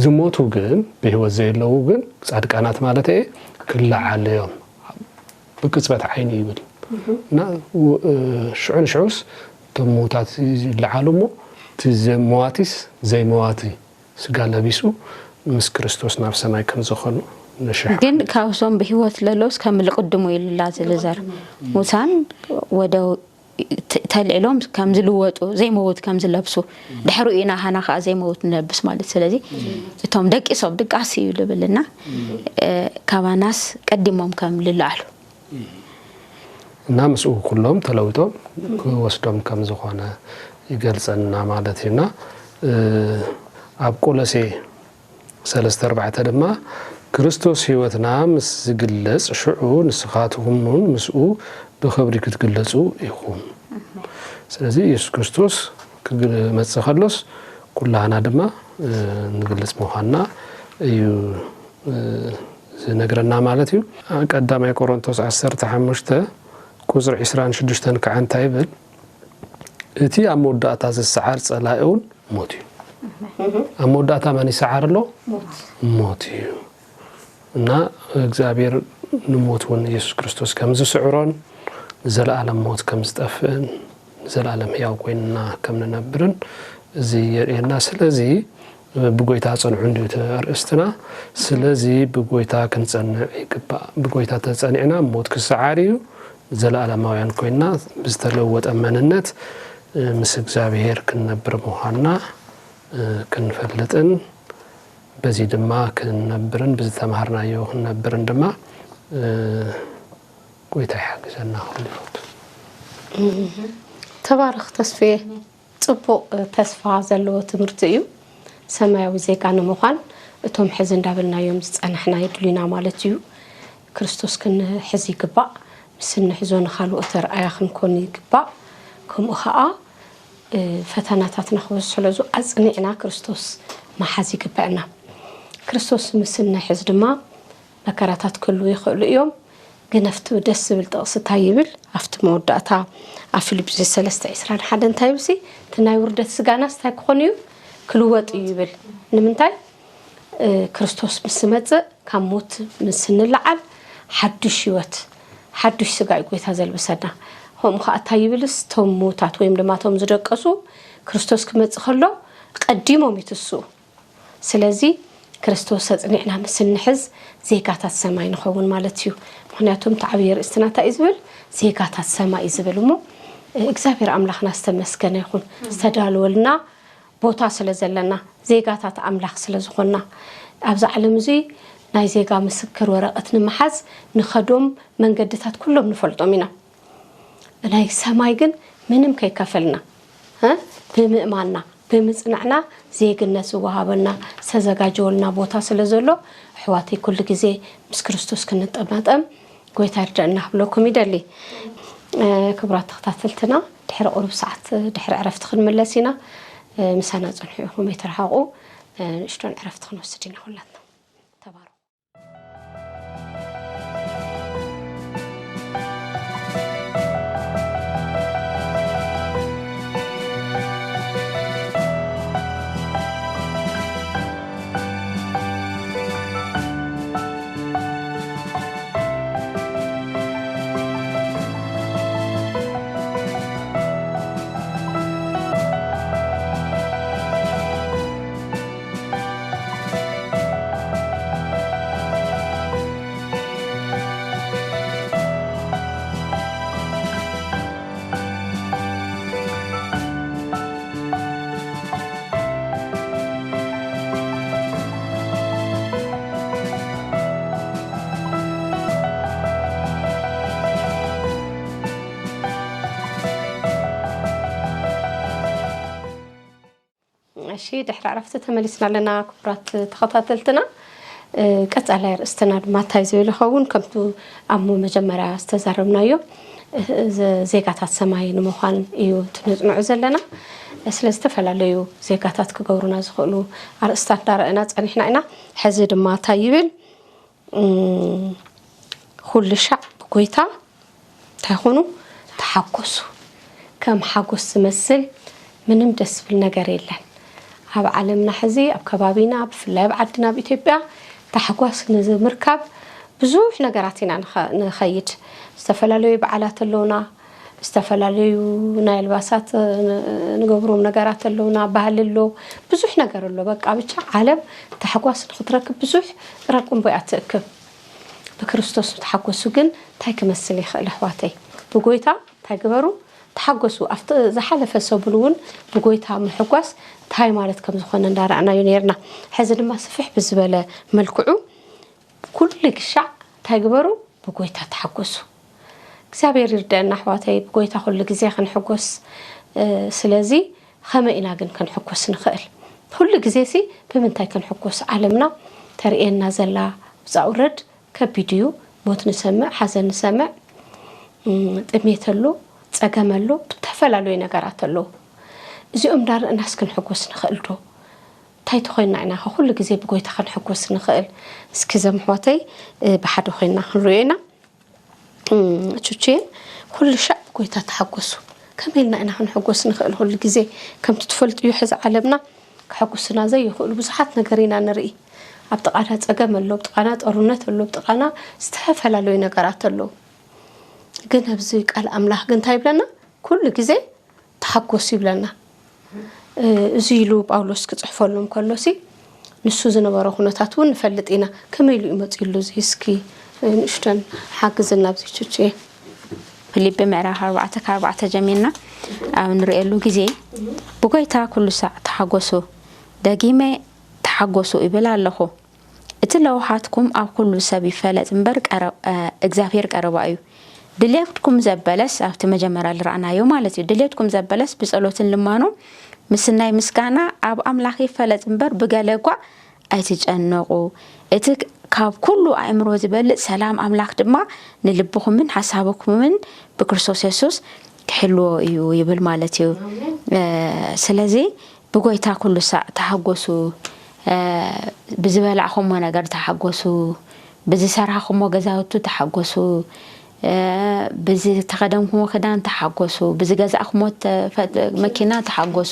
ዝሞቱ ግን፣ ብህይወት ዘየለዉ ግን፣ ጻድቃናት ማለት እየ፣ ክለዓሉ እዮም። ብቅጽበት ዓይኒ ይብል። እና ው-፣ እ፣ ሽዑ ንሽዑስ እቶም ምዉታት ይለዓሉ እሞ፣ እቲ ዘ-፣ መዋቲስ ዘይመዋቲ ስጋ ለቢሱ ምስ ክርስቶስ ናብ ሰማይ ከም ዝኾኑ ንሽሕ ግን ካብዞም ብህይወት ለሎስ ከም ልቅድሙ ኢሉላ ዝልዘር ሙታን ወደ ተ- ተልዕሎም ከም ዝልወጡ ዘይመውት ከም ዝለብሱ ድሕሩ ኢና ሃና ከዓ ዘይመውት ንለብስ ማለት። ስለዚ እቶም ደቂ ሰብ ድቃስ እዩ ልብልና ካባናስ ቀዲሞም ከም ልለዓሉ እና ምስኡ ኩሎም ተለዊጦም ክወስዶም ከም ዝኾነ ይገልጸና ማለት እዩና ኣብ ቆሎሴ ሰለስተ ኣርባዕተ ድማ ክርስቶስ ህይወትና ምስ ዝግለጽ ሽዑ ንስኻትኹም እውን ምስኡ ብኽብሪ ክትግለጹ ኢኹም። ስለዚ ኢየሱስ ክርስቶስ ክመጽእ ከሎስ ኩላህና ድማ ንግልጽ ምዃንና እዩ ዝነግረና ማለት እዩ። ቀዳማይ ቆሮንቶስ ዓሰርተ ሓሙሽተ ቁፅሪ ዕስራን ሽዱሽተን ከዓ እንታይ ይብል? እቲ ኣብ መወዳእታ ዝሰዓር ጸላኢ እውን ሞት እዩ። ኣብ መወዳእታ መን ይሰዓር ኣሎ? ሞት እዩ። እና እግዚኣብሔር ንሞት እውን ኢየሱስ ክርስቶስ ከም ዝስዕሮን ንዘለኣለም ሞት ከም ዝጠፍእን ንዘለኣለም ህያው ኮይንና ከም ንነብርን እዚ የርእየና። ስለዚ ብጎይታ ጸንዑ እንዲዩ እቲ ኣርእስትና። ስለዚ ብጎይታ ክንጸንዕ ይግባእ። ብጎይታ ተጸኒዕና ሞት ክሰዓር እዩ። ዘለኣለማውያን ኮይንና ብዝተለወጠ መንነት ምስ እግዚኣብሔር ክንነብር ምዃንና ክንፈልጥን በዚ ድማ ክንነብርን ብዝተማሃርናዮ ክንነብርን ድማ ጎይታ ይሓግዘና ክብል ይፈቱ። ተባረኽ ተስፍየ። ጽቡቕ ተስፋ ዘለዎ ትምህርቲ እዩ። ሰማያዊ ዜጋ ንምዃን እቶም ሕዚ እንዳበልናዮም ዝጸናሕና የድልዩና ማለት እዩ። ክርስቶስ ክንሕዝ ይግባእ። ምስ እንሕዞ ንኻልኦት ኣርኣያ ክንኮን ይግባእ። ከምኡ ኸኣ ፈተናታትና ክበዝሑ ስለዙ ኣጽኒዕና ክርስቶስ ምሓዝ ይግበአና። ክርስቶስ ምስ እንሕዝ ድማ መከራታት ክህልዉ ይኽእሉ እዮም። ግን ኣብቲ ደስ ዝብል ጥቕሲ እንታይ ይብል? ኣብቲ መወዳእታ ኣብ ፊልጵስዩስ ሰለስተ ዕስራን ሓደን እንታይ ይብልሲ? እቲ ናይ ውርደት ስጋናስ እንታይ ክኾን እዩ? ክልወጥ እዩ ይብል። ንምንታይ? ክርስቶስ ምስ ዝመፅእ ካብ ሞት ምስ እንለዓል ሓዱሽ ህይወት ሓዱሽ ስጋ እዩ ጎይታ ዘልብሰና። ከምኡ ከዓ እንታይ ይብልስ? እቶም ምዉታት ወይም ድማ እቶም ዝደቀሱ ክርስቶስ ክመፅእ ከሎ ቀዲሞም ይትስኡ። ስለዚ ክርስቶስ ኣጽኒዕና ምስ እንሕዝ ዜጋታት ሰማይ ንኸውን ማለት እዩ። ምክንያቱ እቲ ዓብዪ ኣርእስትና እንታይ እዩ ዝብል? ዜጋታት ሰማይ እዩ ዝብል እሞ እግዚኣብሔር ኣምላኽና ዝተመስገነ ይኹን። ዝተዳለወልና ቦታ ስለ ዘለና ዜጋታት ኣምላኽ ስለ ዝኾንና ኣብዚ ዓለም እዚ ናይ ዜጋ ምስክር ወረቐት ንምሓዝ ንኸዶም መንገድታት ኩሎም ንፈልጦም ኢና። ናይ ሰማይ ግን ምንም ከይከፈልና ብምእማንና ብምፅናዕና ዜግነት ዝወሃበና ዝተዘጋጀወልና ቦታ ስለ ዘሎ ኣሕዋተይ ኩሉ ግዜ ምስ ክርስቶስ ክንጠማጠም ጎይታ ይርደአና ክብለኩም ይደሊ። ክቡራት ተኸታተልትና ድሕሪ ቁሩብ ሰዓት ድሕሪ ዕረፍቲ ክንምለስ ኢና። ምሳና ፅንሑ ኢኹም ኣይትርሓቑ። ንእሽቶን ዕረፍቲ ክንወስድ ኢና ኩላትና። ተባረኹ። እሺ ድሕሪ ዕረፍቲ ተመሊስና ኣለና ክቡራት ተኸታተልትና። ቀጻላይ ርእስትና ድማ እንታይ ዝብል ይኸውን? ከምቱ ኣብ መጀመርያ ዝተዛረብናዮ ዜጋታት ሰማይ ንምዃን እዩ ትንጽንዑ ዘለና። ስለ ዝተፈላለዩ ዜጋታት ክገብሩና ዝኽእሉ ኣርእስታት እንዳረእና ጸኒሕና ኢና። ሕዚ ድማ እንታይ ይብል? ኩሉ ሻዕ ብጎይታ እንታይ ኾኑ ተሓጎሱ። ከም ሓጎስ ዝመስል ምንም ደስ ዝብል ነገር የለን። ኣብ ዓለምና ሕዚ ኣብ ከባቢና ብፍላይ ኣብ ዓድና ኣብ ኢትዮጵያ ታሕጓስ ንምርካብ ብዙሕ ነገራት ኢና ንኸይድ። ዝተፈላለዩ በዓላት ኣለውና። ዝተፈላለዩ ናይ ኣልባሳት ንገብሮም ነገራት ኣለውና፣ ባህሊ ኣሎ፣ ብዙሕ ነገር ኣሎ። በቃ ብቻ ዓለም ታሕጓስ ንክትረክብ ብዙሕ ረቁምቦ እያ ትእክብ። ብክርስቶስ ንተሓጎሱ ግን እንታይ ክመስል ይኽእል ኣሕዋተይ? ብጎይታ እንታይ ግበሩ? ተሓጎሱ። ኣብቲ ዝሓለፈ ሰሙን እውን ብጎይታ ምሕጓስ እንታይ ማለት ከም ዝኾነ እንዳረኣናዩ ነርና። ሕዚ ድማ ስፍሕ ብዝበለ መልክዑ ኩሉ ግሻዕ እንታይ ግበሩ? ብጎይታ ተሓጎሱ። እግዚኣብሔር ይርዳእና ኣሕዋተይ፣ ብጎይታ ኩሉ ግዜ ክንሕጎስ። ስለዚ ከመይ ኢና ግን ክንሕጎስ ንኽእል? ኩሉ ግዜ ሲ ብምንታይ ክንሕጎስ? ዓለምና ተርእየና ዘላ ውፃእ ውረድ ከቢድ እዩ። ሞት ንሰምዕ፣ ሓዘን ንሰምዕ፣ ጥሜት ኣሎ፣ ፀገም ኣሎ፣ ብተፈላለዩ ነገራት ኣለዉ። እዚኦም እንዳረእናስ ክንሕጎስ ንኽእል ዶ? እንታይ ተኾይና ኢና ኩሉ ግዜ ብጎይታ ክንሕጎስ ንኽእል? እስኪ ዘምሕዋተይ ብሓደ ኮይና ክንሪኦ ኢና። ቹቼን ኩሉ ሻዕ ብጎይታ ተሓጎሱ። ከመይ ኢልና ኢና ክንሕጎስ ንኽእል? ኩሉ ግዜ ከምቲ ትፈልጥዩ ሕዚ ዓለምና ከሐጉስና ዘይኽእሉ ብዙሓት ነገር ኢና ንርኢ። ኣብ ጥቓና ፀገም ኣሎ፣ ኣብ ጥቓና ጦርነት ኣሎ፣ ኣብ ጥቓና ዝተፈላለዩ ነገራት ኣለዉ። ግን ኣብዚ ቃል ኣምላኽ ግን እንታይ ይብለና? ኩሉ ግዜ ተሓጎሱ ይብለና። እዚ ኢሉ ጳውሎስ ክፅሕፈሎም ከሎ ሲ ንሱ ዝነበሮ ኩነታት እውን ንፈልጥ ኢና። ከመይ ኢሉ እዩ መፂሉ? እዚ እስኪ ንእሽተን ሓግዝና ኣብዚ ቹቼ። ፊልጲ ምዕራፍ ኣርባዕተ ካብ ኣርባዕተ ጀሚርና ኣብ ንርእየሉ ግዜ ብጎይታ ኩሉ ሳዕ ተሓጎሱ፣ ደጊመ ተሓጎሱ ይብል ኣለኹ። እቲ ለውሃትኩም ኣብ ኩሉ ሰብ ይፈለጥ እምበር እግዚኣብሔር ቀረባ እዩ። ድሌትኩም ዘበለስ ኣብቲ መጀመርያ ዝረኣናዮ ማለት እዩ። ድሌትኩም ዘበለስ ብጸሎትን ልማኖ ምስናይ ምስጋና ኣብ ኣምላኽ ይፈለጥ እምበር ብገለ እኳ ኣይትጨነቑ። እቲ ካብ ኩሉ ኣእምሮ ዝበልጽ ሰላም ኣምላኽ ድማ ንልብኹምን ሓሳብኩምን ብክርስቶስ የሱስ ክሕልዎ እዩ ይብል ማለት እዩ። ስለዚ ብጎይታ ኩሉ ሳዕ ተሓጎሱ። ብዝበላዕኹሞ ነገር ተሓጎሱ። ብዝሰራሕኹሞ ገዛውቲ ተሓጎሱ። ብዝተኸደንኩሞ ክዳን ተሓጎሱ። ብዝገዛእኩሞ መኪና ተሓጎሱ።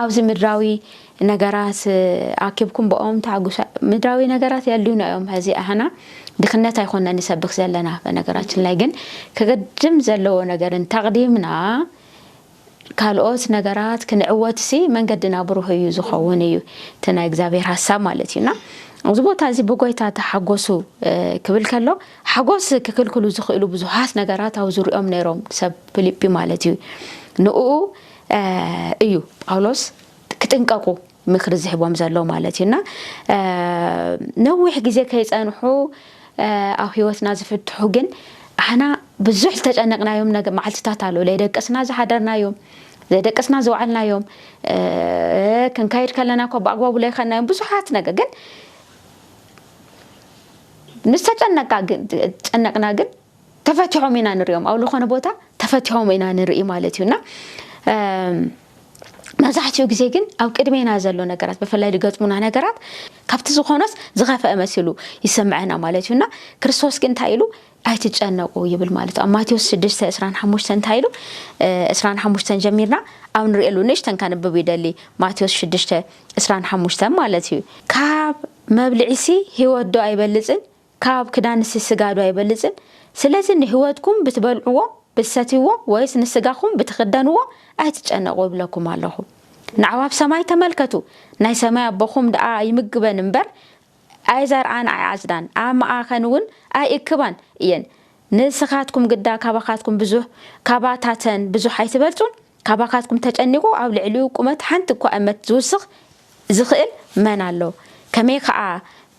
ኣብዚ ምድራዊ ነገራት ኣኪብኩም ብኦም ተሓጉሱ። ምድራዊ ነገራት የድልዩና እዮም። ሕዚ ኣህና ድኽነት ኣይኮነ ንሰብክ ዘለና በነገራችን ላይ ግን ክቅድም ዘለዎ ነገርን ተቕዲምና ካልኦት ነገራት ክንዕወት ሲ መንገድና ብሩህ እዩ ዝኸውን እዩ እቲ ናይ እግዚኣብሔር ሀሳብ ማለት እዩ። እና ኣብዚ ቦታ እዚ ብጎይታ ተሓጎሱ ክብል ከሎ ሓጎስ ክክልክሉ ዝኽእሉ ብዙሃት ነገራት ኣብ ዙሪኦም ነይሮም ሰብ ፊልጲ ማለት እዩ። ንኡ እዩ ጳውሎስ ክጥንቀቁ ምክሪ ዝህቦም ዘሎ ማለት እዩ። እና ነዊሕ ግዜ ከይፀንሑ ኣብ ህይወትና ዝፍትሑ ግን ኣሕና ብዙሕ ዝተጨነቅናዮም መዓልትታት ኣሎ። ለይደቀስና ዝሓደርናዮም፣ ዘይደቀስና ዝዋዕልናዮም፣ ክንካይድ ከለና እኮ ብኣግባቡ ለይኸናዮም ብዙሓት ነገር ግን ንዝተጨነቅና ግን ተፈቲሖም ኢና ንሪኦም ኣብ ዝኾነ ቦታ ተፈቲሖም ኢና ንርኢ ማለት እዩ። እና መብዛሕትኡ ግዜ ግን ኣብ ቅድሜና ዘሎ ነገራት ብፍላይ ዝገጥሙና ነገራት ካብቲ ዝኾነስ ዝኸፈአ መሲሉ ይሰምዐና ማለት እዩ። እና ክርስቶስ ግን እንታይ ኢሉ ኣይትጨነቁ ይብል ማለት እዩ። ኣብ ማቴዎስ ሽዱሽተ ዕስራን ሓሙሽተን እንታይ ኢሉ ዕስራን ሓሙሽተን ጀሚርና ኣብ ንሪእሉ ንእሽተን ካንብብ ይደሊ። ማቴዎስ ሽዱሽተ ዕስራን ሓሙሽተን ማለት እዩ። ካብ መብልዒሲ ህይወት ዶ ኣይበልፅን ካብ ክዳንሲ ስጋ ዶ ኣይበልፅን? ስለዚ ንህይወትኩም ብትበልዕዎ ብትሰትይዎ ወይስ ንስጋኹም ብትኽደንዎ ኣይትጨነቑ እብለኩም ኣለኹ። ንኣዕዋፍ ሰማይ ተመልከቱ፣ ናይ ሰማይ ኣቦኹም ደኣ ይምግበን እምበር ኣይዘርኣን ኣይዓጽዳን፣ ኣብ መኣኸን እውን ኣይእክባን እየን። ንስኻትኩም ግዳ ካባኻትኩም ብዙሕ ካባታተን ብዙሕ ኣይትበልጹን? ካባኻትኩም ተጨኒቑ ኣብ ልዕሊኡ ቁመት ሓንቲ እኳ እመት ዝውስኽ ዝኽእል መን ኣሎ? ከመይ ከኣ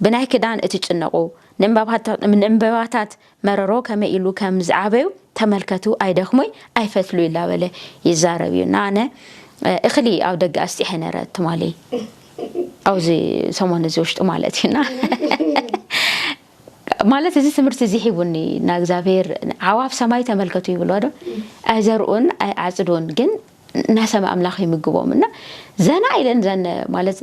ብናይ ክዳን እትጭነቑ? ንእምባባታት መረሮ ከመይ ኢሉ ከም ዝዓበዩ ተመልከቱ፣ ኣይደኽሙይ ኣይፈትሉይ እንዳበለ ይዛረብ እዩ። እና ኣነ እኽሊ ኣብ ደገ ኣስጢሐ ነረ ትማሊ ኣብዚ ሰሞን እዚ ውሽጢ ማለት እዩና ማለት እዚ ትምህርቲ እዚ ሒቡኒ እና እግዚኣብሔር ዓዋፍ ሰማይ ተመልከቱ ይብሎ ዶ ኣይዘርኡን ኣይዓጽዱን ግን ናይ ሰማይ ኣምላኽ ይምግቦም እና ዘና ኢለን ዘን ማለት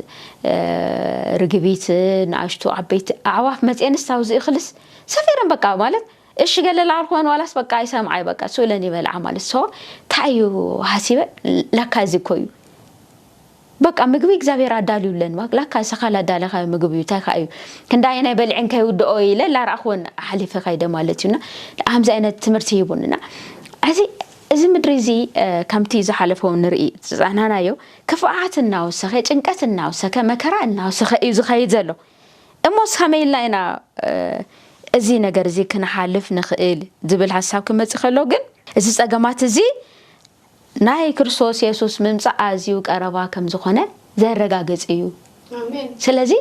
ርግቢት ንኣሽቱ ዓበይቲ ኣዕዋፍ መፅኤንስ ኣብዚ እኽልስ ሰፊረን በቃ ማለት እሺ ገለ ላዕል ክኾን ዋላስ በቃ ኣይሰምዓይ በቃ ስእለን ይበልዓ ማለት ሶ እንታይ እዩ ሃሲበ ለካ እዚ እኮ እዩ በቃ ምግቢ እግዚኣብሔር ኣዳልዩለን ላካ ሰኻል ኣዳለኻ ምግቢ እዩ እንታይ ከዓ እዩ ክንዳየ ናይ በልዕን ከይውድኦ ኢለ ላርኣኽወን ሓሊፈ ካይደ ማለት እዩና ኣምዚ ዓይነት ትምህርቲ ሂቡንና እዚ እዚ ምድሪ እዚ ከምቲ ዝሓለፈ ንርኢ ዝጸናናዮ ክፍኣት እናወሰኸ፣ ጭንቀት እናወሰኸ፣ መከራ እናወሰኸ እዩ ዝኸይድ ዘሎ። እሞስ ከመይ ኢልና ኢና እዚ ነገር እዚ ክንሓልፍ ንኽእል ዝብል ሓሳብ ክመጽእ ከሎ ግን፣ እዚ ጸገማት እዚ ናይ ክርስቶስ የሱስ ምምጻእ ኣዝዩ ቀረባ ከም ዝኾነ ዘረጋግጽ እዩ። ስለዚ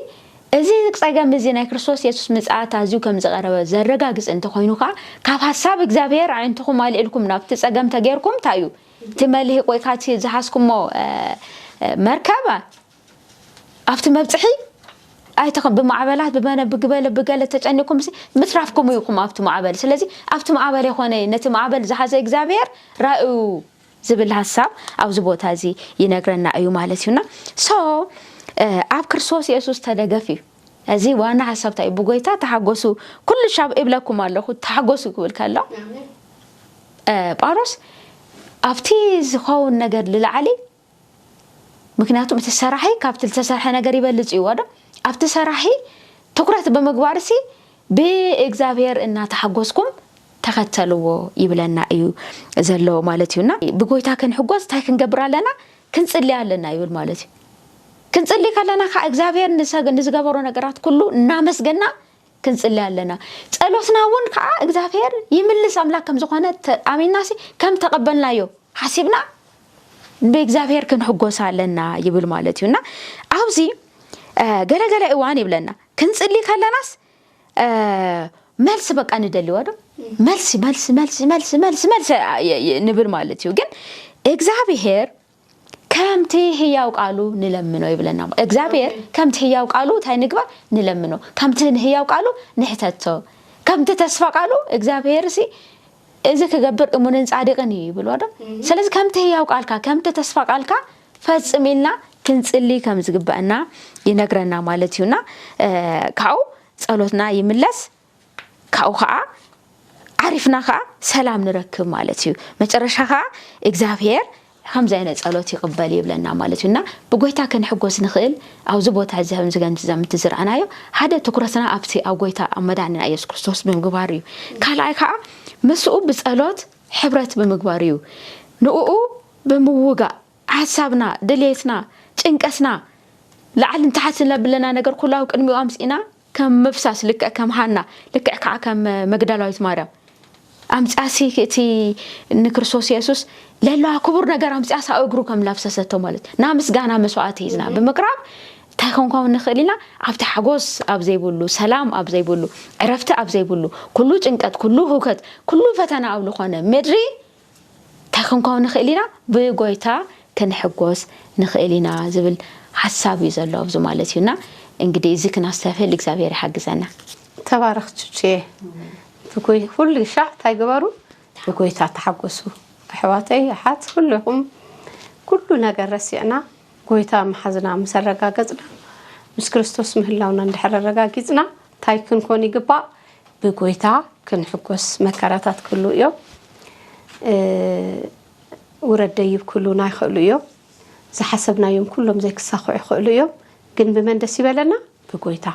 እዚ ጸገም እዚ ናይ ክርስቶስ የሱስ ምጽኣት ኣዝዩ ከም ዝቐረበ ዘረጋግጽ እንተኾይኑ ከኣ፣ ካብ ሓሳብ እግዚኣብሔር ኣዒንትኹም ኣልዒልኩም ናብቲ ጸገም ተጌርኩም እንታይ እዩ እቲ መልህቕ ወይ ከዓ እቲ ዝሓዝኩሞ መርከብ ኣብቲ መብጽሒ ኣይተኸ ብማዕበላት ብመነ ብግበለ ብገለ ተጨኒኩም ምትራፍኩም ኢኹም ኣብቲ ማዕበል። ስለዚ ኣብቲ ማዕበል የኾነ ነቲ ማዕበል ዝሓዘ እግዚኣብሔር ራእዩ ዝብል ሓሳብ ኣብዚ ቦታ እዚ ይነግረና እዩ ማለት እዩና። So ኣብ ክርስቶስ የሱስ ተደገፍ እዩ። እዚ ዋና ሓሳብ እንታይ እዩ? ብጎይታ ተሓጎሱ፣ ኩሉ ሻብ እብለኩም ኣለኹ ተሓጎሱ ክብል ከሎ ጳውሎስ ኣብቲ ዝኸውን ነገር ልላዓሊ፣ ምክንያቱም እቲ ሰራሒ ካብቲ ዝተሰርሐ ነገር ይበልጽ እዩ ዶ ኣብቲ ሰራሒ ትኩረት ብምግባር ሲ ብእግዚኣብሔር እናተሓጎስኩም ተኸተልዎ ይብለና እዩ ዘሎ ማለት እዩና። ብጎይታ ክንሕጎስ እንታይ ክንገብር ኣለና? ክንጽሊ ኣለና ይብል ማለት እዩ። ክንጽሊ ከለና ከዓ እግዚኣብሔር ንዝገበሮ ነገራት ኩሉ እናመስገና ክንጽሊ ኣለና። ጸሎትና እውን ከዓ እግዚኣብሔር ይምልስ ኣምላክ ከም ዝኾነ ኣሚናሲ ከም ተቐበልናዮ ሓሲብና ብእግዚኣብሔር ክንሕጎስ ኣለና ይብል ማለት እዩ። እና ኣብዚ ገለገለ እዋን ይብለና ክንጽሊ ከለናስ መልሲ በቃ ንደልዋ ዶ መልሲ መልሲ መልሲ መልሲ መልሲ መልሲ ንብል ማለት እዩ። ግን እግዚኣብሔር ከምቲ ህያው ቃሉ ንለምኖ ይብለና። እግዚኣብሔር ከምቲ ህያው ቃሉ እንታይ ንግበር ንለምኖ፣ ከምቲ ህያው ቃሉ ንሕተቶ፣ ከምቲ ተስፋ ቃሉ እግዚኣብሔር ሲ እዚ ክገብር እሙንን ጻድቅን እዩ ይብልዎ ዶ? ስለዚ ከምቲ ህያው ቃልካ ከምቲ ተስፋ ቃልካ ፈጽም ኢልና ክንጽሊ ከም ዝግበአና ይነግረና ማለት እዩና ካብኡ ጸሎትና ይምለስ። ካብኡ ከዓ ዓሪፍና ከዓ ሰላም ንረክብ ማለት እዩ። መጨረሻ ከዓ እግዚኣብሔር ከምዚ ዓይነት ጸሎት ይቕበል ይብለና ማለት እዩ። እና ብጎይታ ክንሕጎስ ንኽእል ኣብዚ ቦታ እዚ ከምዚ ከምዚ ዘምቲ ዝረኣናዮ ሓደ ትኩረትና ኣብቲ ኣብ ጎይታ ኣብ መድኃኒና ኢየሱስ ክርስቶስ ብምግባር እዩ። ካልኣይ ከዓ ምስኡ ብጸሎት ሕብረት ብምግባር እዩ። ንኡ ብምውጋእ ሓሳብና፣ ድሌትና፣ ጭንቀትና፣ ላዕልን ታሕትን ለብለና ነገር ኩሉ ኣብ ቅድሚኡ ኣምጺእና ከም ምፍሳስ ልክዕ ከም ሃና ልክዕ ከዓ ከም መግዳላዊት ማርያም ኣምጽኣሲ እቲ ንክርስቶስ የሱስ ለለዋ ክቡር ነገር ኣምጽኣስ ኣብ እግሩ ከም ላፍሰሰቶ ማለት ና ምስጋና መስዋዕቲ ሒዝና ብምቅራብ እንታይ ክንከውን ንኽእል ኢና? ኣብቲ ሓጎስ ኣብ ዘይብሉ፣ ሰላም ኣብ ዘይብሉ፣ ዕረፍቲ ኣብ ዘይብሉ፣ ኩሉ ጭንቀት፣ ኩሉ ህውከት፣ ኩሉ ፈተና ኣብ ዝኾነ ምድሪ እንታይ ክንከውን ንኽእል ኢና? ብጎይታ ክንሕጎስ ንኽእል ኢና ዝብል ሓሳብ እዩ ዘሎ ኣብዚ ማለት እዩና። እንግዲህ እዚ ክናስተፍል እግዚኣብሔር ይሓግዘና። ተባረኽ ቹቹየ። ብጎይ-፣ ኩሉ ሻዕ እንታይ ግበሩ? ብጎይታ ተሓጎሱ። ኣሕዋተይ፣ ኣሓት፣ ኩልኹም ኩሉ ነገር ረሲዕና፣ ጎይታ ምሓዝና ምስ ኣረጋገጽና፣ ምስ ክርስቶስ ምህላውና እንድሕር ኣረጋጊጽና፣ እንታይ ክንኮን ይግባእ? ብጎይታ ክንሕጎስ። መከራታት ክህሉ እዮም። እ፣ ውረድ ደይብ ክህሉና ይኽእሉ እዮም። ዝሓሰብናዮም ኩሎም ዘይክሳኽዑ ይኽእሉ እዮም። ግን ብመን ደስ ይበለና? ብጎይታ።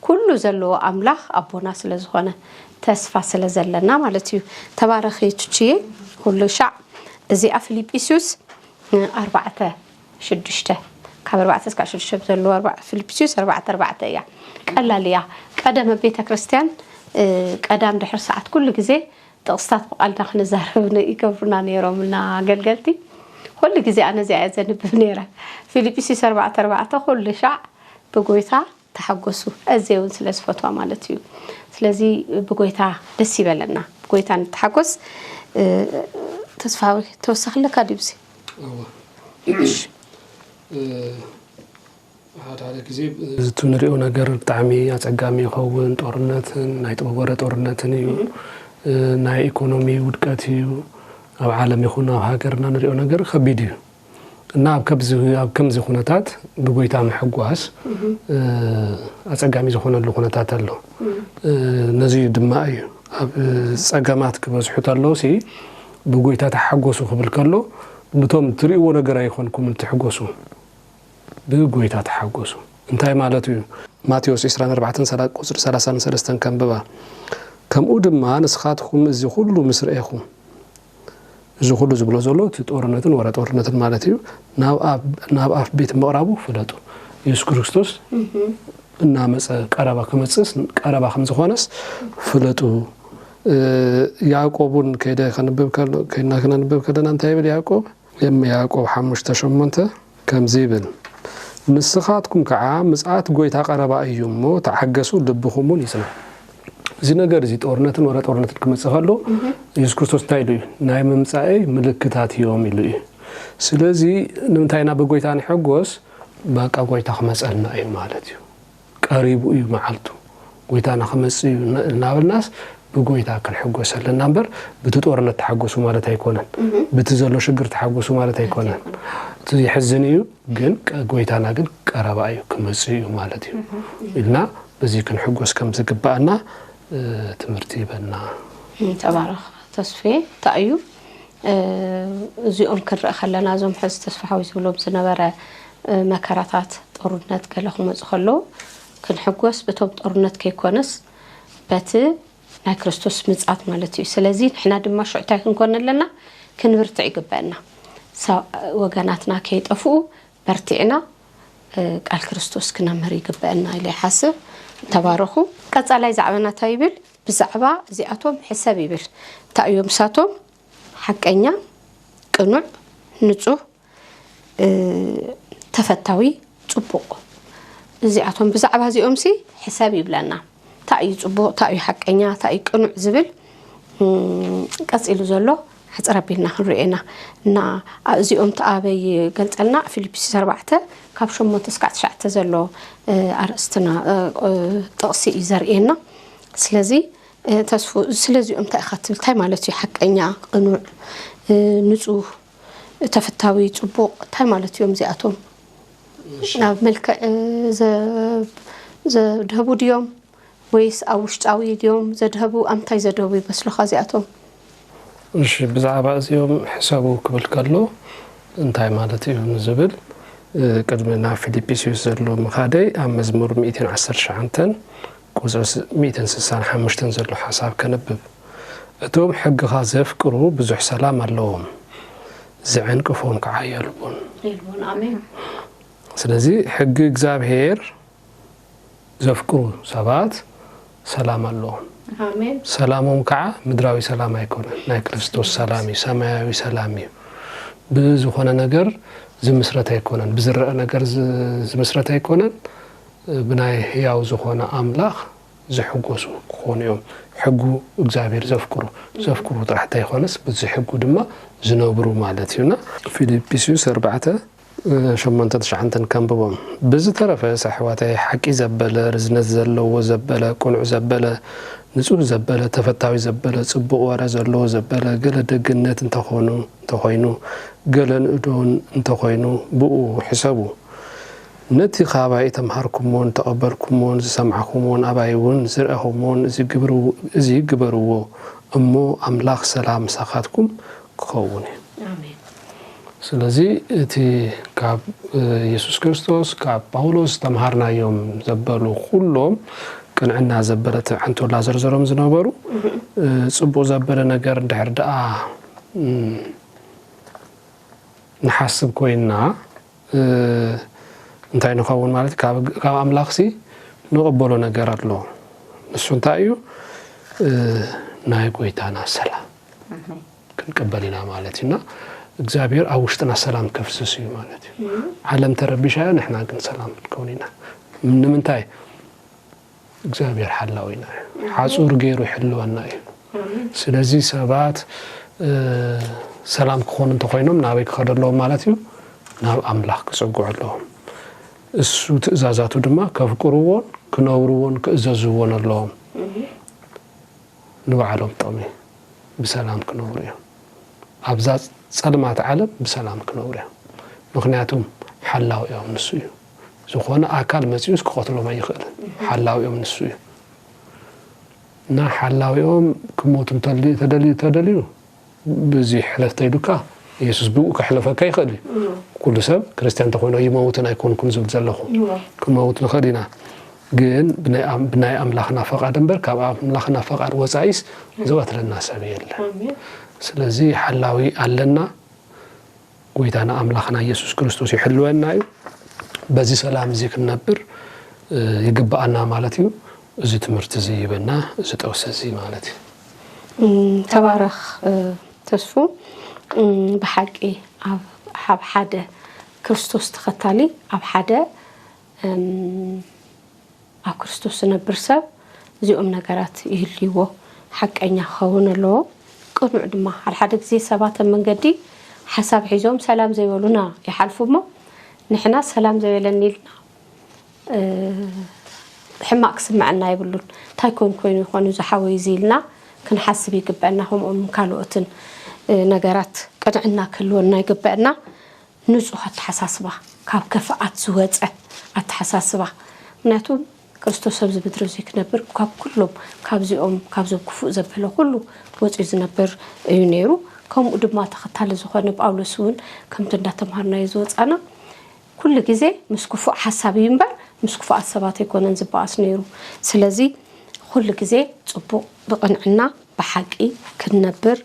ኩሉ ዘለዎ ኣምላኽ ኣቦና ስለ ዝኾነ፣ ተስፋ ስለ ዘለና ማለት እዩ። ተባረኺ ቹቹዬ። ኩሉ ሻዕ እዚኣ ፊልጵስዩስ ኣርባዕተ ሽዱሽተ፣ ካብ ኣርባዕተ እስካብ ሽዱሽተ ዘለዎ ኣርባ-፣ ፊልጵስዩስ ኣርባዕተ ኣርባዕተ እያ። ቀላል እያ። ቀደም ኣብ ቤተ ክርስቲያን፣ እ፣ ቀዳም ድሕሪ ሰዓት ኩሉ ግዜ ጥቕስታት ብቓልና ክንዛረብ ን-፣ ይገብሩና ነይሮም እና ኣገልገልቲ። ኩሉ ግዜ ኣነ እዚኣ እየ ዘንብብ ነይረ። ፊልጵስዩስ ኣርባዕተ ኣርባዕተ ኩሉ ሻዕ ብጎይታ ተሓጎሱ፣ ኣዝየ እውን ስለ ዝፈትዋ ማለት እዩ። ስለዚ ብጎይታ ደስ ይበለና፣ ብጎይታ ንተሓጎስ። እ፣ ተስፋዊ፣ ተወሳኺ ኣለካ ድዩ? እዋ። እሺ። እ፣ ሓደ ሓደ ግዜ እቲ ንሪኦ ነገር ብጣዕሚ ኣጸጋሚ ይኸውን። ጦርነትን ናይ ጥበብ ወረ ጦርነትን እዩ። እ፣ ናይ ኢኮኖሚ ውድቀት እዩ። ኣብ ዓለም ይኹን ኣብ ሃገርና ንሪኦ ነገር ከቢድ እዩ። እና ኣብ ከምዚ፣ ኣብ ከምዚ ኩነታት ብጎይታ ምሕጓስ፣ እ፣ ኣጸጋሚ ዝኾነሉ ኩነታት ኣሎ። እ፣ ነዚ ድማ እዩ ኣብ ጸገማት ክበዝሑ ተለውሲ ብጎይታ ተሓጎሱ ክብል ከሎ፣ ብቶም ትርእይዎ ነገር ኣይኮንኩምን ትሕጎሱ፣ ብጎይታ ተሓጎሱ። እንታይ ማለቱ እዩ? ማቴዎስ ዕስራን ኣርባዕተን ሰላ-፣ ቁጽሪ ሰላሳን ሰለስተን ከንብባ። ከምኡ ድማ ንስኻትኩም እዚ ኩሉ ምስ ረኤኹም፣ እዚ ኩሉ ዝብሎ ዘሎ እቲ ጦርነትን ወረ ጦርነትን ማለት እዩ። ናብ ኣብ ናብ ኣፍ ቤት ምቕራቡ ፍለጡ። የሱስ ክርስቶስ እናመጸ ቀረባ ክመጽእስ ቀረባ ከም ዝኾነስ ፍለጡ። እ፣ ያዕቆብ እውን ከይደ ከንብብ ከሎ ከይድና ክነንብብ ከለና እንታይ ይብል ያዕቆብ? የም ያዕቆብ ሓሙሽተ ሸሞንተ ከምዚ ይብል፣ ንስኻትኩም ከዓ ምጽኣት ጎይታ ቀረባ እዩ እሞ ተዓገሱ፣ ልብኹም እውን ይጽናዕ። እዚ ነገር እዚ ጦርነትን ወረ ጦርነትን ክመጽእ ከሎ የሱስ ክርስቶስ እንታይ ኢሉ እዩ? ናይ ምምጻኤይ ምልክታት እዮም ኢሉ እዩ። ስለዚ ንምንታይ ኢና ብጎይታ ንሕጎስ? በቃ ጎይታ ክመጸልና እዩ ማለት እዩ። ቀሪቡ እዩ መዓልቱ። ጎይታና ክመጽእ እዩ ና- እናበልናስ ብጎይታ ክንሕጎስ ኣለና እምበር ብቲ ጦርነት ተሓጎሱ ማለት ኣይኮነን። ብቲ ዘሎ ሽግር ተሓጎሱ ማለት ኣይኮነን። እቲ የሕዝን እዩ፣ ግን ቀ- ጎይታና ግን ቀረባ እዩ፣ ክመጽእ እዩ ማለት እዩ ኢልና በዚ ክንሕጎስ ከም ዝግባኣና እ፣ ትምህርቲ ይበና። ተባረኽ ተስፌ። እንታይ እዩ እ፣ እዚኦም ክንርኢ ከለና እዞም ሕዚ ተስፋ ሓዊ ዝብሎም ዝነበረ እ፣ መከራታት ጦርነት ገለ ክመፁ ከለዉ ክንሕጎስ ብቶም ጦርነት ከይኮነስ በቲ ናይ ክርስቶስ ምጻት ማለት እዩ። ስለዚ ንሕና ድማ ሽዑ እንታይ ክንኮን ኣለና? ክንብርትዕ ይግበአና። ሳ- ወገናትና ከይጠፍኡ በርቲዕና እ፣ ቃል ክርስቶስ ክነምህር ይግበአና ኢለ ይሓስብ። ተባረኹ። ቀጻላይ ዛዕባና እንታይ ይብል? ብዛዕባ እዚኣቶም ሕሰብ ይብል። እንታይ እዮም ንሳቶም? ሓቀኛ፣ ቅኑዕ፣ ንጹህ፣ እ፣ ተፈታዊ፣ ጽቡቕ። እዚኣቶም ብዛዕባ እዚኦም ሲ ሕሰብ ይብለና። እንታይ እዩ ጽቡቕ፣ እንታይ እዩ ሓቀኛ፣ እንታይ እዩ ቅኑዕ ዝብል እም፣ ቀጺሉ ዘሎ ሕጽር ኣቢልና ክንሪኦ ኢና። እና እዚኦም እቲ ኣበይ ይገልጸልና? ፊልጵስዩስ ኣርባዕተ ካብ ሸሞንተ እስካዕ ትሽዓተ ዘሎ እ፣ ኣርእስትና እ፣ እ፣ ጥቕሲ እዩ ዘርእየና። ስለዚ እ፣ ተስፉ ስለዚኦም እንታይ ኢኻ ትብል? እንታይ ማለት እዩ ሓቀኛ፣ ቅኑዕ፣ እ፣ ንጹህ፣ ተፈታዊ፣ ጽቡቕ እንታይ ማለት እዮም እዚኣቶም? ናብ መልክዕ እ፣ ዘ- ዘድህቡ ድዮም ወይስ ኣብ ውሽጣዊ ድዮም ዘድህቡ? ኣብ እንታይ ዘድህቡ ይመስሉኻ እዚኣቶም? እሺ፣ ብዛዕባ እዚኦም ሕሰቡ ክብል ከሎ እንታይ ማለት እዩ ንዝብል እ፣ ቅድሚ ናብ ፊልጵስዩስ ዘሎ ምኻደይ ኣብ መዝሙር ሚእትን ዓሰርተ ትሽዓተን ቁጽሪ ስ- ሚእትን ስሳን ሓሙሽተን ዘሎ ሓሳብ ከንብብ። እቶም ሕግኻ ዘፍቅሩ ብዙሕ ሰላም ኣለዎም፣ ዝዕንቅፎም ከዓ የልቡን። የልቦን። ኣሜን። ስለዚ ሕጊ እግዚኣብሔር ዘፍቅሩ ሰባት ሰላም ኣለዎም። ኣሜን። ሰላሞም ከዓ ምድራዊ ሰላም ኣይኮነን፣ ናይ ክርስቶስ ሰላም እዩ፣ ሰማያዊ ሰላም እዩ። ብዝኾነ ነገር ዝምስረት ኣይኮነን፣ ብዝረአ ነገር ዝ- ዝምስረት ኣይኮነን። ብናይ ህያው ዝኾነ ኣምላኽ ዝሕጎሱ ክኾኑ እዮም። ሕጉ እግዚኣብሔር ዘፍቅሩ ዘፍቅሩ ጥራሕ እንተይኮነስ ብዚ ሕጉ ድማ ዝነብሩ ማለት እዩና። ፊልጵስዩስ ኣርባዕተ ሸሞንተ ትሽዓተን ከንብቦም። ብዝተረፈ ኣሕዋተይ ሓቂ ዘበለ፣ ርዝነት ዘለዎ ዘበለ፣ ቅኑዕ ዘበለ፣ ንጹህ ዘበለ፣ ተፈታዊ ዘበለ፣ ጽቡቕ ወረ ዘለዎ ዘበለ፣ ገለ ደግነት እንተኾኑ እንተኾይኑ፣ ገለ ንእዶን እንተኾይኑ ብኡ ሕሰቡ። ነቲ ካባይ እተምሃርኩሞን እተቐበልኩሞን ዝሰማዕኩሞን ኣባይ እውን ዝረኣኹሞን እዚ ግብርዎ እዚ ግበርዎ እሞ ኣምላኽ ሰላም ምሳኻትኩም ክኸውን እዩ። ኣሜን። ስለዚ እቲ ካብ የሱስ ክርስቶስ ካብ ጳውሎስ ተምሃርናዮም ዘበሉ ኩሎም ቅንዕና ዘበለ ትዕንቶላ ዘርዘሮም ዝነበሩ ጽቡቕ ዘበለ ነገር እንድሕር ደኣ ንሓስብ ኮይንና እንታይ ንኸውን ማለት ካብ ኣምላኽሲ ንቕበሎ ነገር ኣሎ። ንሱ እንታይ እዩ? ናይ ጎይታና ሰላም ክንቅበል ኢና ማለት እዩ። እና እግዚኣብሔር ኣብ ውሽጥና ሰላም ከፍስስ እዩ ማለት እዩ። ዓለም ተረቢሻ እያ፣ ንሕና ግን ሰላም ክንከውን ኢና። ንምንታይ? እግዚኣብሔር ሓላዊና እዩ። ሓፁር ገይሩ ይሕልወና እዩ። ስለዚ ሰባት ሰላም ክኾኑ እንተኾይኖም ናበይ ክኸዱ ኣለዎም ማለት እዩ? ናብ ኣምላኽ ክፀግዑ ኣለዎም። እሱ ትእዛዛቱ ድማ ከፍቅርዎን ክነብርዎን ክእዘዝዎን ኣለዎም። ንባዕሎም ጥቕሚ ብሰላም ክነብሩ እዮም። ኣብዛ ፀልማት ዓለም ብሰላም ክነብሩ እዮም። ምኽንያቱም ሓላዊኦም ንሱ እዩ። ዝኾነ ኣካል መፂኡስ ክቐትሎም ኣይኽእልን። ሓላዊኦም ንሱ እዩ። እና ሓላዊኦም ክሞቱ እንተልዩ ተደልዩ ተደልዩ ብዚ ሕለፍ ተይሉካ የሱስ ብኡ ከሕለፈካ ይኽእል እዩ። ኩሉ ሰብ ክርስቲያን እንተኾይኑ ይመውትን ኣይኮንኩን ዝብል ዘለኹ። ክንመውት ንኽእል ኢና። ግን ብናይ ኣም-፣ ብናይ ኣምላኽና ፈቓድ እምበር ካብ ኣምላኽና ፈቓድ ወጻኢስ ዝቐትለና ሰብ የለን። ስለዚ ሓላዊ ኣለና። ጎይታና ኣምላኽና ኢየሱስ ክርስቶስ ይሕልወና እዩ። በዚ ሰላም እዚ ክንነብር፣ እ፣ ይግብኣና ማለት እዩ። እዚ ትምህርቲ እዚ ይበና፣ እዚ ጠውሲ እዚ ማለት እዩ። እም፣ ተባረኽ፣ እ፣ ተስፉ። እም፣ ብሓቂ ኣብ፣ ኣብ ሓደ ክርስቶስ ተኸታሊ፣ ኣብ ሓደ፣ እም፣ ኣብ ክርስቶስ ዝነብር ሰብ እዚኦም ነገራት ይህልይዎ። ሓቀኛ ክኸውን ኣለዎ። ቅኑዕ ድማ። ሓደ ሓደ ግዜ ሰባት ኣብ መንገዲ ሓሳብ ሒዞም ሰላም ዘይበሉና ይሓልፉ እሞ፣ ንሕና ሰላም ዘይበለኒ ኢልና፣ እ፣ ሕማቕ ክስምዐና የብሉን። እንታይ ኮን ኮይኑ ይኾን እዚ ሓወይ እዚ ኢልና ክንሓስብ ይግበአና። ከምኡውን ካልኦትን፣ እ፣ ነገራት ቅንዕና ክህልወና ይግበአና። ንጹህ ኣተሓሳስባ፣ ካብ ክፍኣት ዝወጸ ኣተሓሳስባ። ምክንያቱ ክርስቶስ ኣብዚ ምድሪ እዚ ክነብር ካብ ኩሎም፣ ካብዚኦም፣ ካብዞም ክፉእ ዘበለ ኩሉ ወጺኡ ዝነብር እዩ ነይሩ። ከምኡ ድማ ተኸታሊ ዝኾነ ጳውሎስ እውን ከምቲ እንዳተምሃርናዮ ዝወጻና ኩሉ ግዜ ምስ ክፉእ ሓሳብ እዩ እምበር ምስ ክፉኣት ሰባት ኣይኮነን ዝበኣስ ነይሩ። ስለዚ ኩሉ ግዜ ጽቡቕ ብቕንዕና ብሓቂ ክንነብር፣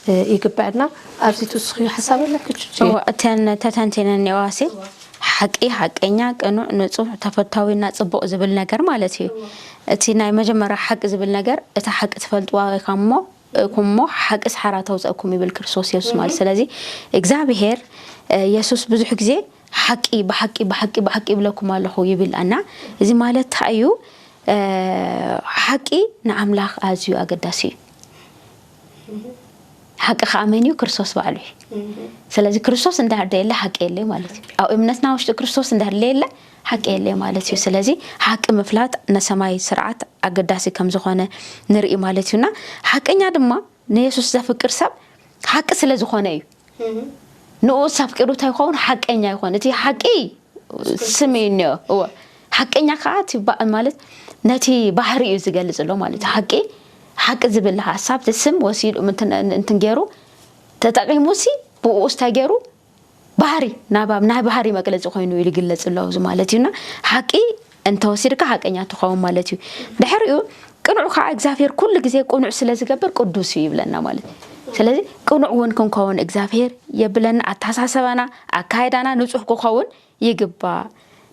እ፣ ይግበአና። ኣብዚ ትውስኽዮ ሓሳብ ኣለኪ ቹቺ? እወ፣ እተን ተተንቲነን እኒኦ ኣሴ፣ ሓቂ፣ ሓቀኛ፣ ቅኑዕ፣ ንጹህ፣ ተፈታዊና ጽቡቕ ዝብል ነገር ማለት እዩ። እቲ ናይ መጀመርያ ሓቂ ዝብል ነገር፣ እታ ሓቂ ትፈልጥዋ ኢኻ እሞ፣ እሞ ሓቂ ሓራ ተውፀእኩም ይብል ክርስቶስ የሱስ ማለት። ስለዚ እግዚኣብሔር፣ እ፣ የሱስ ብዙሕ ግዜ ሓቂ፣ ብሓቂ፣ ብሓቂ፣ ብሓቂ ይብለኩም ኣለኹ ይብል እና፣ እዚ ማለት እንታይ እዩ? እ፣ ሓቂ ንኣምላኽ ኣዝዩ ኣገዳሲ እዩ። ሓቂ ከዓ መን እዩ? ክርስቶስ ባዕሉ እዩ። ስለዚ ክርስቶስ እንድሕር ደየለ ሓቂ የለ ማለት እዩ። ኣብ እምነትና ውሽጢ ክርስቶስ እንድሕር ደየለ ሓቂ የለ ማለት እዩ። ስለዚ ሓቂ ምፍላጥ ንሰማይ ስርዓት ኣገዳሲ ከም ዝኾነ ንርኢ ማለት እዩና፣ ሓቀኛ ድማ ንየሱስ ዘፍቅር ሰብ ሓቂ ስለ ዝኾነ እዩ። ንኡ ኣፍቂሩ እንታይ ይኸውን? ሓቀኛ ይኾን። እቲ ሓቂ ስም እዩ እኒኦ። እወ። ሓቀኛ ከዓ እቲ ባ-፣ ማለት ነቲ ባህሪ እዩ ዝገልጽ ኣሎ ማለት እዩ። ሓቂ፣ ሓቂ ዝብል ሓሳብ እቲ ስም ወሲዱ እንትን-፣ እንትን ገይሩ ተጠቂሙ ሲ ብኡ እንታይ ገይሩ ባህሪ፣ ናይ ባ-፣ ናይ ባህሪ መግለጺ ኮይኑ እዩ ዝግለጽ ኣሎ እዚ ማለት እዩና፣ ሓቂ እንተወሲድካ ሓቀኛ ትኸውን ማለት እዩ። ድሕሪኡ ቅኑዕ ከዓ እግዚኣብሔር ኩሉ ግዜ ቅኑዕ ስለ ዝገብር ቅዱስ እዩ ይብለና ማለት እዩ። ስለዚ ቅኑዕ እውን ክንከውን እግዚኣብሔር የብለና። ኣተሓሳሰባና፣ ኣካይዳና ንጹህ ክኸውን ይግባእ።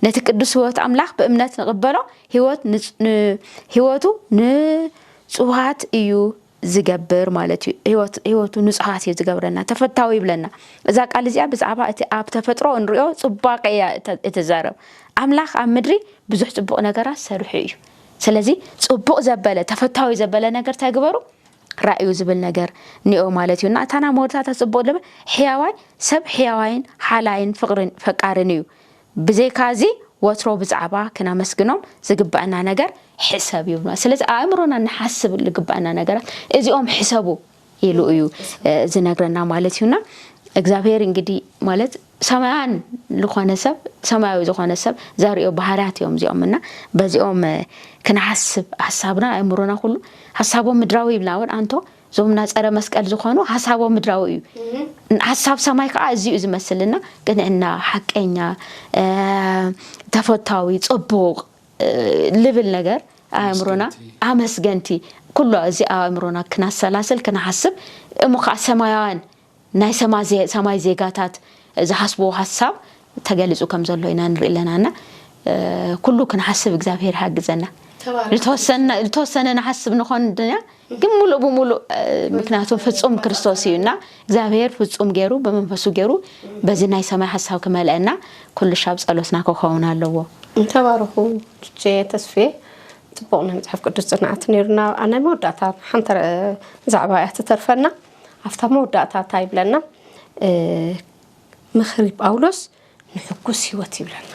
ነቲ ቅዱስ ህይወት ኣምላኽ ብእምነት ንቕበሎ፣ ህይወት ንጽ-፣ ን-፣ ህይወቱ ንጹሃት እዩ ዝገብር ማለት እዩ። ህይወት-፣ ህይወቱ ንጹሃት እዩ ዝገብረና፣ ተፈታዊ ይብለና። እዛ ቃል እዚኣ ብዛዕባ እቲ ኣብ ተፈጥሮ እንሪኦ ጽባቐ እያ እተ-፣ እትዛረብ። ኣምላኽ ኣብ ምድሪ ብዙሕ ጽቡቕ ነገራት ሰሪሑ እዩ። ስለዚ ጽቡቕ ዘበለ፣ ተፈታዊ ዘበለ ነገር እንታይ ግበሩ? ራእዩ ዝብል ነገር እኒኦ ማለት እዩ። እና እታ ናይ መወዳእታ ጽቡቕ ልብል ሕያዋይ፣ ሰብ ሕያዋይን ሓላይን ፍቕርን ፈቃርን እዩ። ብዘይካ እዚ ወትሮ ብዛዕባ ክነመስግኖም ዝግበአና ነገር ሕሰብ ይብሉና። ስለዚ ኣእምሮና ንሓስብ ዝግበአና ነገራት እዚኦም ሕሰቡ ኢሉ እዩ፣ እ፣ ዝነግረና ማለት እዩና። እግዚኣብሔር እንግዲህ ማለት ሰማያን ዝኾነ ሰብ፣ ሰማያዊ ዝኾነ ሰብ ዘርእዮ ባህርያት እዮም እዚኦም እና በዚኦም፣ እ፣ ክንሓስብ ሓሳብና ኣእምሮና ኩሉ ሓሳቦም ምድራዊ ይብልና እውን ኣንቶ እዞም ናጸረ መስቀል ዝኾኑ ሓሳቦም ምድራዊ እዩ። ሓሳብ ሰማይ ከዓ እዚ እዩ ዝመስልና ቅንዕና፣ ሓቀኛ፣ እ፣ ተፈታዊ፣ ጽቡቕ፣ እ፣ ልብል ነገር ኣእምሮና ኣመስገንቲ። ኣመስገንቲ ኩሉ እዚ ኣእምሮና ክናሰላስል ክነሓስብ እሞ ከዓ ሰማያውያን ናይ ሰማ-፣ ዜ-፣ ሰማይ ዜጋታት ዝሓስብዎ ሓሳብ ተገሊጹ ከም ዘሎ ኢና ንርኢ ኣለና እና፣ እ፣ ኩሉ ክንሓስብ እግዚኣብሔር ይሓግዘና። ተባረኽ። ዝተወሰነ፣ ዝተወሰነ ንሓስብ ንኾን ድና፣ ግን ሙሉእ ብሙሉእ፣ እ፣ ምክንያቱ ፍጹም ክርስቶስ እዩ እና እግዚኣብሔር ፍጹም ገይሩ ብመንፈሱ ገይሩ በዚ ናይ ሰማይ ሓሳብ ክመልአና ኩሉ ሻብ ጸሎትና ክኸውን ኣለዎ። ተባረኹ ቹቼ ተስፌ። ጽቡቕ ናይ መጽሓፍ ቅዱስ ጽንዓት ነይሩና። ኣብ ናይ መወዳእታ ሓንቲ ረ-፣ ዛዕባ እያ ትተርፈና። ኣብታ መወዳእታ እንታይ ይብለና? እ፣ ምኽሪ ጳውሎስ ንሕጉስ ህይወት ይብለና።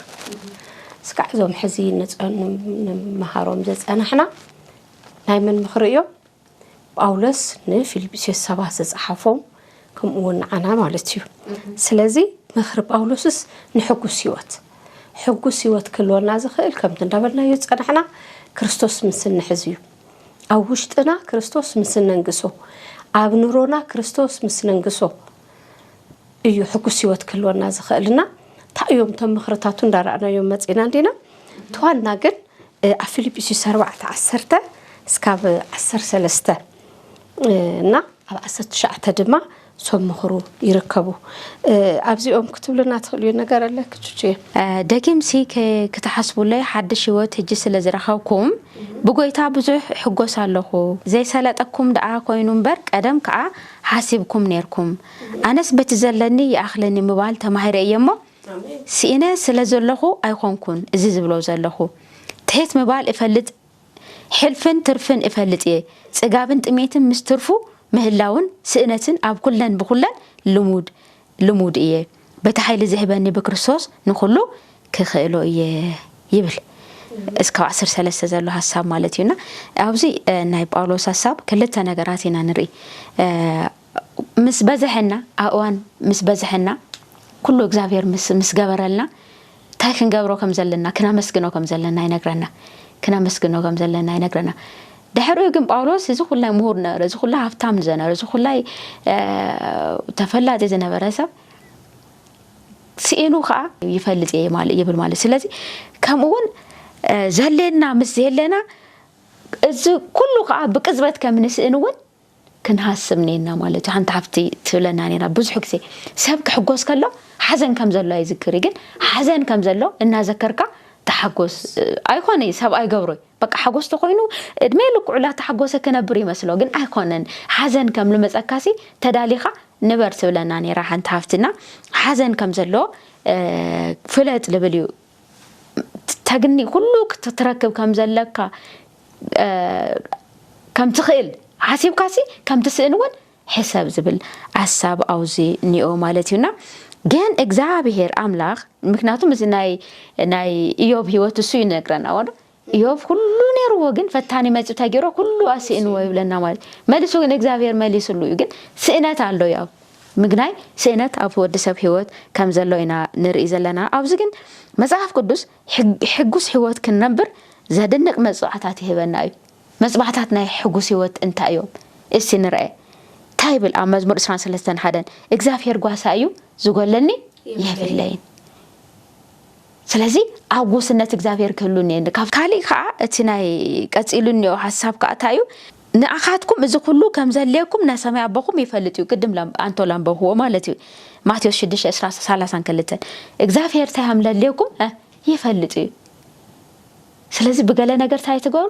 እስካዕ እዞም ሕዚ ንጸ-፣ ን-፣ ንምሃሮም ዘጸናሕና ናይ መን ምኽሪ እዮም? ጳውሎስ ንፊልጵስዩስ ሰባት ዝጸሓፎም፣ ከምኡ እውን ንዓና ማለት እዩ። ስለዚ ምኽሪ ጳውሎስስ ንሕጉስ ህይወት፣ ሕጉስ ህይወት ክህልወና ዝኽእል ከምቲ እንዳበልናዮ ዝጸናሕና ክርስቶስ ምስ እንሕዝ እዩ። ኣብ ውሽጥና ክርስቶስ ምስ እነንግሶ፣ ኣብ ኑሮና ክርስቶስ ምስ ነንግሶ እዩ ሕጉስ ህይወት ክህልወና ዝኽእልና። እንታይ እዮም እቶም ምኽርታቱ እንዳረኣናዮም መጺና እንዲና? እቲ ዋና ግን ኣብ ፊልጵስዩስ ኣርባዕተ ዓሰርተ እስካብ ዓሰርተ ሰለስተ እና ኣብ ዓሰርተ ትሽዓተ ድማ ሰብ ምኽሩ ይርከቡ። ኣብዚኦም ክትብሉና ትኽእልዩ ነገር ኣለኪ ቹቹየ? ደጊምሲ ክትሓስቡለይ ሓድሽ ህይወት ሕጂ ስለ ዝረኸብኩም ብጎይታ ብዙሕ እሕጎስ ኣለኹ። ዘይሰለጠኩም ደኣ ኮይኑ እምበር ቀደም ከኣ ሓሲብኩም ኔርኩም። ኣነስ በቲ ዘለኒ ይኣኽለኒ ምባል ተማሂረ እየ እሞ ስኢነ ስለ ዘለኹ ኣይኮንኩን እዚ ዝብሎ ዘለኹ። ትሕት ምባል እፈልጥ ሕልፍን ትርፍን እፈልጥ እየ። ጽጋብን ጥሜትን ምስ ትርፉ ምህላውን ስእነትን ኣብ ኩለን ብኹለን ልሙድ ልሙድ እየ። በቲ ሓይሊ ዝህበኒ ብክርስቶስ ንኹሉ ክኽእሎ እየ ይብል። እስካብ ዓሰርተ ሰለስተ ዘሎ ሀሳብ ማለት እዩና ኣብዚ ናይ ጳውሎስ ሀሳብ ክልተ ነገራት ኢና ንርኢ። ምስ በዝሐና ኣእዋን ምስ በዝሐና ኩሉ እግዚኣብሔር ምስ ምስ ገበረልና እንታይ ክንገብሮ ከም ዘለና ክነመስግኖ ከም ዘለና ይነግረና ክነመስግኖ ከም ዘለና ይነግረና። ድሕሪኡ ግን ጳውሎስ እዚ ኩላይ ምሁር ነበረ፣ እዚ ኩላይ ሃብታም ዝነበረ፣ እዚ ኩላይ ተፈላጢ ዝነበረ ሰብ ስኢኑ ከዓ ይፈልጥ እየ ይብል ማለት። ስለዚ ከምኡ እውን ዘሌና ምስ ዘሌና እዚ ኩሉ ከዓ ብቅጽበት ከም ንስእን እውን ክንሃስብ ኔና ማለት እዩ። ሓንቲ ሓፍቲ ትብለና ኔራ ብዙሕ ግዜ ሰብ ክሕጎስ ከሎ ሓዘን ከም ዘሎ ኣይዝክር ግን ሓዘን ከም ዘሎ እናዘከርካ ተሓጎስ ኣይኮነ ሰብ ኣይገብሮ በቃ ሓጎስ ተኮይኑ እድሜ ልክዑ ላተሓጎሰ ክነብር ይመስሎ ግን ኣይኮነን። ሓዘን ከም ልመፀካሲ ተዳሊኻ ንበር ትብለና ኔራ ሓንቲ ሃፍትና። ሓዘን ከም ዘሎ ፍለጥ ልብል እዩ። ተግኒ ኩሉ ክትረክብ ከም ዘለካ ከም ትኽእል ሓሲብካሲ ከም ትስእን እውን ሕሰብ ዝብል ኣሳብ ኣውዚ እኒኦ ማለት እዩና። ግን እግዚኣብሄር ኣምላኽ ምክንያቱም እዚ ናይ ናይ ኢዮብ ህይወት እሱ ይነግረና ወዶ ኢዮብ ኩሉ ነይርዎ ግን ፈታኒ መፂኡ እንታይ ገይሮ ኩሉ ኣስእንዎ ይብለና ማለት መሊሱ ግን እግዚኣብሔር መሊስሉ እዩ ግን ስእነት ኣሎ ያው ምግናይ ስእነት ኣብ ወዲ ሰብ ህይወት ከም ዘሎ ኢና ንርኢ ዘለና ኣብዚ ግን መፅሓፍ ቅዱስ ሕጉስ ህይወት ክንነብር ዘድንቅ መፅዋዕታት ይህበና እዩ። መፅባዕታት ናይ ሕጉስ ህይወት እንታይ እዮም? እስቲ ንርአ። እንታይ ይብል ኣብ መዝሙር ዕስራን ሰለስተን ሓደን እግዚኣብሔር ጓሳ እዩ ዝጎለኒ የብለይን። ስለዚ ኣብ ጉስነት እግዚኣብሔር ክህሉ እኒአኒ። ካብ ካሊእ ከዓ እቲ ናይ ቀፂሉ እኒኦ ሓሳብ ከዓ እንታይ እዩ? ንኣኻትኩም እዚ ኩሉ ከም ዘድልየኩም ናይ ሰማይ ኣቦኹም ይፈልጥ እዩ። ቅድም ኣንቶ ላንበብዎ ማለት እዩ። ማቴዎስ ሽዱሽተ ዕስራ ሰላሳን ክልተን እግዚኣብሔር እንታይ ከም ዘድልየኩም ይፈልጥ እዩ። ስለዚ ብገለ ነገር እንታይ ትገብሩ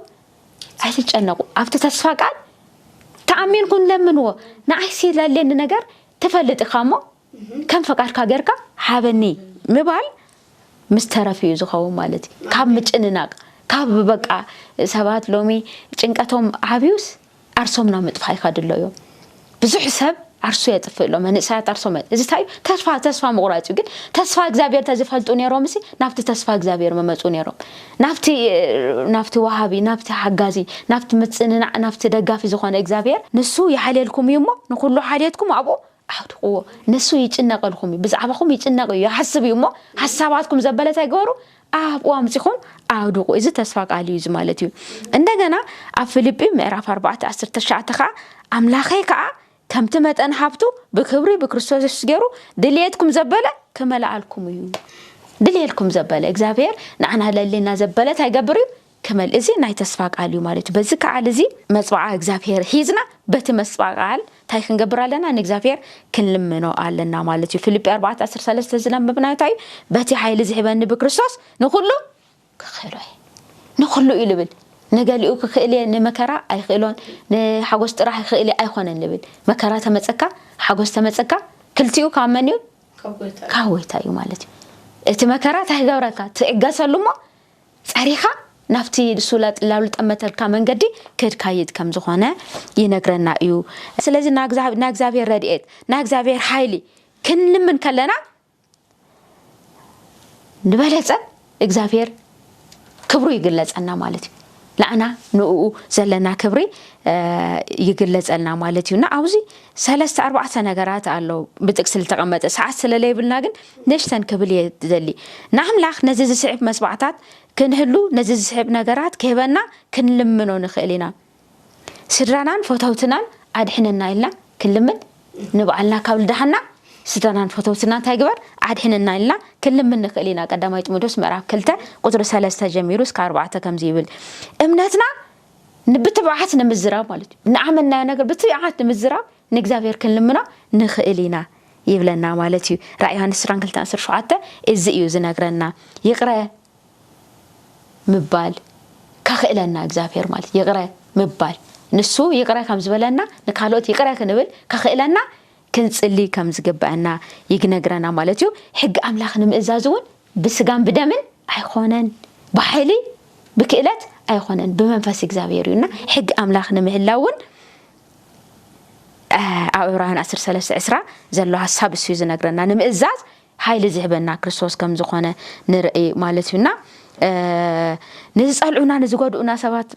ኣይትጨነቁ ኣብቲ ተስፋ ቃል ተኣሚንኩም ለምንዎ። ንዓይሲ ለሌኒ ነገር ትፈልጥ ኢኻ እሞ ከም ፈቃድካ ጌርካ ሃበኒ ምባል ምስ ተረፍ እዩ ዝኸውን ማለት እዩ። ካብ ምጭንናቅ ካብ በቃ ሰባት ሎሚ ጭንቀቶም ዓብዩስ ዓርሶም ናብ ምጥፋእ ይኸዱ ኣለዉ እዮም። ብዙሕ ሰብ ዓርሱ የጥፍእ ኣሎ መንእሰያት ዓርሶም እዚ እንታይ እዩ ተስፋ ተስፋ ምቑራፅ እዩ ግን ተስፋ እግዚኣብሔር ተዝፈልጡ ነይሮም ሲ ናብቲ ተስፋ እግዚኣብሔር መመፁ ነይሮም ናብቲ ናብቲ ወሃቢ ናብቲ ሓጋዚ ናብቲ ምፅንናዕ ናብቲ ደጋፊ ዝኾነ እግዚኣብሔር ንሱ ይሓልየልኩም እዩ እሞ ንኩሉ ሓልየትኩም ኣብኡ ኣውድቕዎ። ንሱ ይጭነቐልኩም እዩ፣ ብዛዕባኹም ይጭነቕ እዩ፣ ይሓስብ እዩ እሞ ሓሳባትኩም ዘበለ እንታይ ግበሩ? ኣብኡ ኣምጺኹም ኣውድቑ። እዚ ተስፋ ቃል እዩ እዚ ማለት እዩ። እንደገና ኣብ ፊልጲ ምዕራፍ ኣርባዕተ ዓሰርተ ትሽዓተ ከዓ ኣምላኸይ ከዓ ከምቲ መጠን ሃብቱ ብክብሪ ብክርስቶስ የሱስ ገይሩ ድልየትኩም ዘበለ ክመልኣልኩም እዩ። ድልየልኩም ዘበለ እግዚኣብሔር ንዓና ለሌና ዘበለ እንታይ ይገብር እዩ? ክመል እዚ ናይ ተስፋ ቃል እዩ ማለት እዩ። በዚ ከዓል እዚ መፅዋዓ እግዚኣብሔር ሒዝና በቲ መስዋዕ ቃል እንታይ ክንገብር ኣለና? ንእግዚኣብሔር ክንልምኖ ኣለና ማለት እዩ። ፊልጲ ኣርባዕተ ዓሰርተ ሰለስተ ዝነብብና እንታይ እዩ? በቲ ሓይሊ ዝህበኒ ብክርስቶስ ንኹሉ ክኽእሎ እየ። ንኹሉ እዩ ልብል። ንገሊኡ ክኽእል እየ፣ ንመከራ ኣይኽእሎን፣ ንሓጎስ ጥራሕ ይኽእል እየ ኣይኮነን ልብል። መከራ ተመፀካ፣ ሓጎስ ተመፀካ፣ ክልቲኡ ካብ መን እዩ? ካብ ጎይታ እዩ ማለት እዩ። እቲ መከራ እንታይ ክገብረካ? ትዕገሰሉ እሞ ፀሪኻ ናብቲ ንሱ ላልጠመተልካ መንገዲ ክድካይድ ከም ዝኾነ ይነግረና እዩ። ስለዚ ናይ እግዚኣብሔር ረድኤት ናይ እግዚኣብሔር ሓይሊ ክንልምን ከለና ንበለፀ እግዚኣብሔር ክብሩ ይግለፀና ማለት እዩ። ንዓና ንእኡ ዘለና ክብሪ ይግለፀልና ማለት እዩ እና ኣብዚ ሰለስተ ኣርባዕተ ነገራት ኣለዉ ብጥቅሲ ዝተቐመጠ ሰዓት ስለለይብልና ግን ንእሽተን ክብል እየ ዝደሊ። ንኣምላኽ ነዚ ዝስዕብ መስዋዕታት ክንህሉ ነዚ ዝስዕብ ነገራት ክህበና ክንልምኖ ንኽእል ኢና። ስድራናን ፈተውትናን ኣድሕነና ኢልና ክንልምን ንባዕልና ካብ ልዳሓና ስድራናን ፈተውትና እንታይ ግበር ኣድሕነና ኢልና ክንልምን ንኽእል ኢና። ቀዳማይ ጢሞቴዎስ ምዕራፍ ክልተ ቁፅሪ ሰለስተ ጀሚሩ እስከ ኣርባዕተ ከምዚ ይብል፣ እምነትና ብትብዓት ንምዝራብ ማለት እዩ። ንኣመናዮ ነገር ብትብዓት ንምዝራብ ንእግዚኣብሔር ክንልምኖ ንኽእል ኢና ይብለና ማለት እዩ። ራእይ ዮሃንስ ዕስራን ክልተን ዓሰርተ ሸውዓተ እዚ እዩ ዝነግረና። ይቕረ ምባል ከኽእለና እግዚኣብሔር ማለት ይቕረ ምባል፣ ንሱ ይቕረ ከም ዝበለና ንካልኦት ይቕረ ክንብል ከኽእለና ክንጽሊ ከም ዝግበአና ይግነግረና ማለት እዩ። ሕጊ ኣምላኽ ንምእዛዝ እውን ብስጋን ብደምን ኣይኾነን፣ ብሓይሊ ብክእለት ኣይኾነን፣ ብመንፈስ እግዚኣብሔር እዩና ሕጊ ኣምላኽ ንምህላው እውን ኣብ ዕብራውያን ዓሰርተ ሰለስተ ዕስራ ዘሎ ሓሳብ እሱ እዩ ዝነግረና። ንምእዛዝ ሓይሊ ዝህበና ክርስቶስ ከም ዝኾነ ንርኢ ማለት እዩና። ንዝጸልዑና ንዝጎድኡና ሰባት፣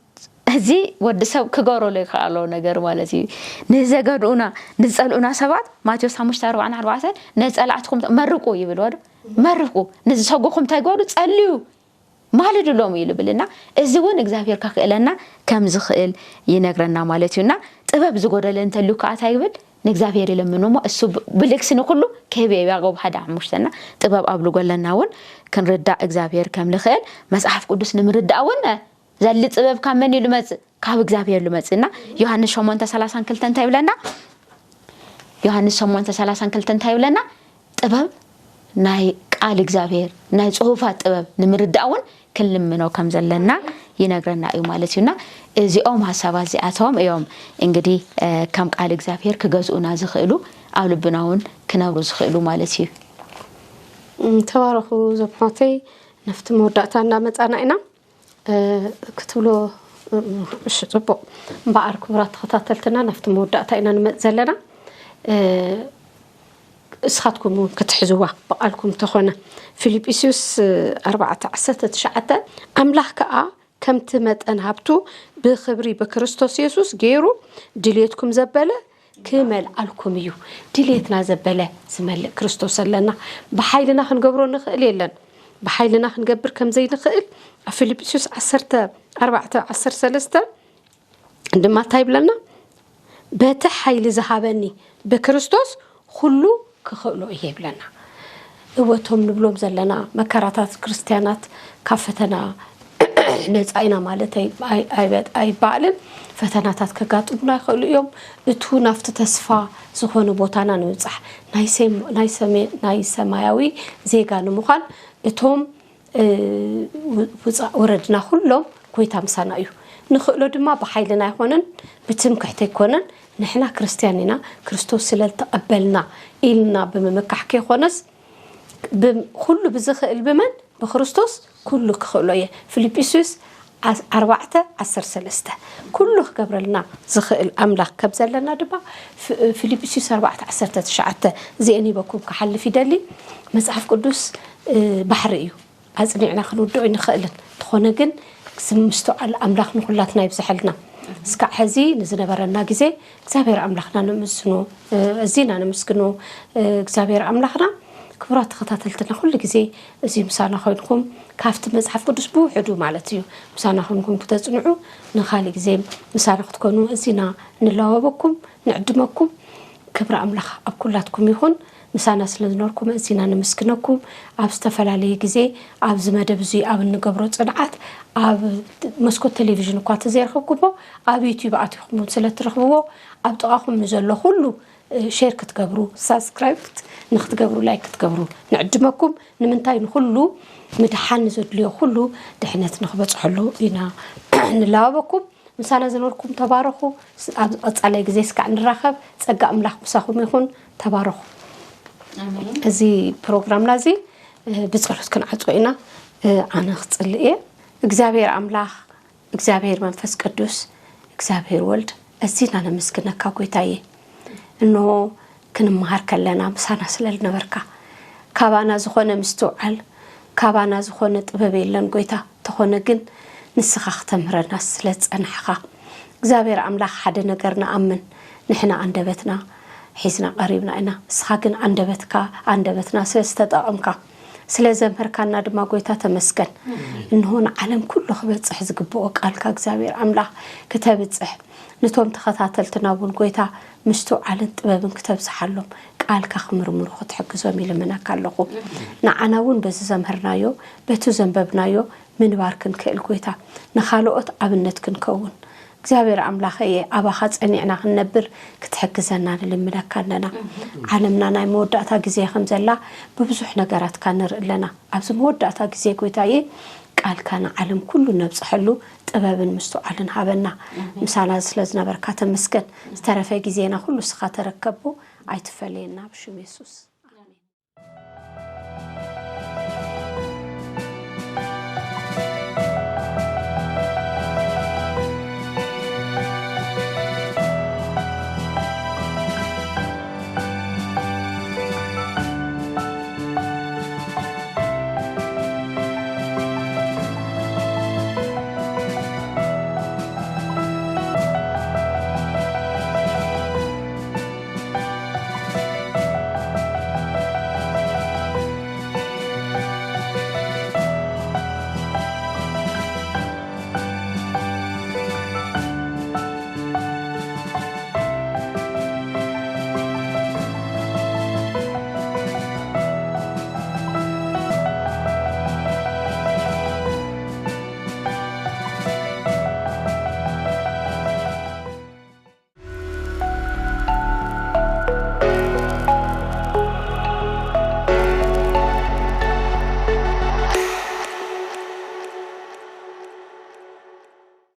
እዚ ወዲ ሰብ ክገብረሉ ይከኣሎ ነገር ማለት እዩ። ንዘገድኡና ንዝጸልኡና ሰባት ማቴዎስ ሓሙሽተ ኣርባዓን ኣርባዕተን ነጸላእትኹም መርቁ ይብል ወዶ መርቁ፣ ንዝሰጉኹም እንታይ ገበሩ? ጸልዩ ማልድሎም እዩ ልብልና። እዚ እውን እግዚኣብሔር ከኽእለና ከም ዝኽእል ይነግረና ማለት እዩና። ጥበብ ዝጎደለ እንተልዩ ከዓ እንታይ ይብል? ንእግዚኣብሔር ይለምኑ እሞ እሱ ብልግሲ ንኩሉ ክህብ እዩ። ያዕቆብ ሓደ ሓሙሽተና ጥበብ ኣብ ልጎለና እውን ክንርዳእ እግዚኣብሔር ከም ልኽእል መጽሓፍ ቅዱስ ንምርዳእ እውን ዘሊ ጥበብ ካብ መን እዩ ልመጽእ? ካብ እግዚኣብሔር ልመጽእና። ዮሃንስ ሸሞንተ ሰላሳን ክልተ እንታይ ይብለና? ዮሃንስ ሸሞንተ ሰላሳን ክልተ እንታይ ይብለና? ጥበብ ናይ ቃል እግዚኣብሔር ናይ ጽሁፋት ጥበብ ንምርዳእ እውን ክንልምኖ ከም ዘለና ይነግረና እዩ ማለት እዩና። እዚኦም ሓሳባት እዚኣቶም እዮም እንግዲህ ከም ቃል እግዚኣብሔር ክገዝኡና ዝኽእሉ ኣብ ልብና እውን ክነብሩ ዝኽእሉ ማለት እዩ። ተባረኹ ዘምሓተይ ናብቲ መወዳእታ እናመፃና ኢና ክትብሎ እሺ ፅቡቅ እምበኣር ክቡራት ተኸታተልትና ናብቲ መወዳእታ ኢና ንመፅ ዘለና እስኻትኩም እውን ክትሕዝዋ ብቓልኩም ተኾነ ፊልጵስዩስ ኣርባዕተ ዓሰርተ ትሽዓተ ኣምላኽ ከኣ ከምቲ መጠን ሃብቱ ብኽብሪ ብክርስቶስ የሱስ ገይሩ ድልየትኩም ዘበለ ክመልኣልኩም እዩ። ድልየትና ዘበለ ዝመልእ ክርስቶስ ኣለና። ብሓይልና ክንገብሮ ንኽእል የለን። ብሓይልና ክንገብር ከም ዘይንኽእል ኣብ ፊልጵስዩስ ዓሰርተ ኣርባዕተ ዓሰርተ ሰለስተ ድማ እንታይ ይብለና? በቲ ሓይሊ ዝሃበኒ ብክርስቶስ ኩሉ ክኽእሎ እየ ይብለና። እወ እቶም ንብሎም ዘለና መከራታት ክርስትያናት ካብ ፈተና ነፃ ኢና ማለት ኣይበ- ኣይበ- ኣይበኣልን። ፈተናታት ከጋጥሙና ይኽእሉ እዮም። እቱ ናብቲ ተስፋ ዝኾነ ቦታና ንምብፃሕ ናይ ሰም- ናይ ሰሜ- ናይ ሰማያዊ ዜጋ ንምዃን እቶም ውፃእ ወረድና ኩሎም ጎይታ ምሳና እዩ። ንኽእሎ ድማ ብሓይልና ኣይኮነን ብትምክሕቲ ኣይኮነን ንሕና ክርስትያን ኢና ክርስቶስ ስለልተቐበልና ኢልና ብምምካሕ ከይኮነስ ኩሉ ብዝኽእል ብመን ብክርስቶስ ኩሉ ክኽእሎ እየ ፊልጵስዩስ ኣርባዕተ ዓሰርተ ሰለስተ ኩሉ ክገብረልና ዝኽእል ኣምላኽ ከም ዘለና ድማ ፊልጵስዩስ ኣርባዕተ ዓሰርተ ትሽዓተ እዚአን ሂበኩም ክሓልፍ ይደሊ። መፅሓፍ ቅዱስ ባሕሪ እዩ ኣፅኒዕና ክንውድኦ ኣይንኽእልን። እንተኾነ ግን ምስትውዓል ኣምላኽ ንኹላትና ይብዝሐልና። እስካዕ ሕዚ ንዝነበረና ግዜ እግዚኣብሔር ኣምላኽና ነመስግኖ፣ ኣዚና ነመስግኖ። እግዚኣብሔር ኣምላኽና ክቡራት ተኸታተልትና ኩሉ ግዜ እዚ ምሳና ኮይንኩም ካብቲ መፅሓፍ ቅዱስ ብውሕዱ ማለት እዩ ምሳና ኮይንኩም ክተፅንዑ ንካሊእ ግዜ ምሳና ክትኮኑ ኣዚና ንላወበኩም ንዕድመኩም። ክብሪ ኣምላኽ ኣብ ኩላትኩም ይኹን። ምሳና ስለ ዝኖርኩም ኣዚና ነመስግነኩም። ኣብ ዝተፈላለየ ግዜ ኣብዚ መደብ እዚ ኣብ እንገብሮ ጽንዓት ኣብ መስኮት ቴሌቪዥን እኳ ተዘይረኸብኩሞ ኣብ ዩቲዩብ ኣቲኹም እውን ስለ ትረኽብዎ ኣብ ጥቓኹም ንዘሎ ኩሉ ሼር ክትገብሩ ሳብስክራይብ ንክትገብሩ ላይክ ክትገብሩ ንዕድመኩም። ንምንታይ ንኩሉ ምድሓን ንዘድልዮ ኩሉ ድሕነት ንክበፅሐሉ ኢና ንላባበኩም። ምሳና ዝነበርኩም ተባረኹ። ኣብ ቀጻላይ ግዜ እስካዕ ንራኸብ። ጸጋ ኣምላኽ ምሳኹም ይኹን። ተባረኹ። እዚ ፕሮግራምና እዚ ብጸሎት ክንዓጽዎ ኢና። ኣነ ክጽሊ እየ። እግዚኣብሔር ኣምላኽ፣ እግዚኣብሔር መንፈስ ቅዱስ፣ እግዚኣብሔር ወልድ፣ ኣዚና ነመስግነካ ጎይታየ። እንሆ ክንመሃር ከለና ምሳና ስለ ዝነበርካ፣ ካባና ዝኾነ ምስትውዓል፣ ካባና ዝኾነ ጥበብ የለን ጎይታ። ተኾነ ግን ንስኻ ክተምህረና ስለ ዝጸናሕኻ እግዚኣብሔር ኣምላኽ ሓደ ነገር ንኣምን። ንሕና ኣንደበትና ሒዝና ቀሪብና ኢና። ንስኻ ግን ኣንደበትካ ኣንደበትና ስለ ዝተጠቐምካ ስለ ዘምህርካና ድማ ጎይታ ተመስገን። እንሆ ንዓለም ኩሉ ክበጽሕ ዝግብኦ ቃልካ እግዚኣብሔር ኣምላኽ ክተብጽሕ ነቶም ተኸታተልትና እውን ጎይታ ምስትውዓልን ጥበብን ክተብዝሓሎም ቃልካ ክምርምሩ ክትሕግዞም ይልምነካ ኣለኹ። ንዓና እውን በዚ ዘምህርናዮ በቲ ዘንበብናዮ ምንባር ክንክእል ጎይታ፣ ንኻልኦት ኣብነት ክንከውን። እግዚኣብሔር ኣምላኸየ፣ ኣባኻ ጸኒዕና ክንነብር ክትሕግዘና ንልምነካ ኣለና። ዓለምና ናይ መወዳእታ ግዜ ከም ዘላ ብብዙሕ ነገራትካ ንርኢ ኣለና። ኣብዚ መወዳእታ ግዜ ጎይታየ፣ ቃልካ ንዓለም ኩሉ ነብጽሐሉ ጥበብን ምስትውዓልን ሃበና። ምሳና ስለ ዝነበርካ ተመስገን። ዝተረፈ ግዜና ኩሉ እስኻ ተረከቦ። ኣይትፈለየና ብሽም የሱስ።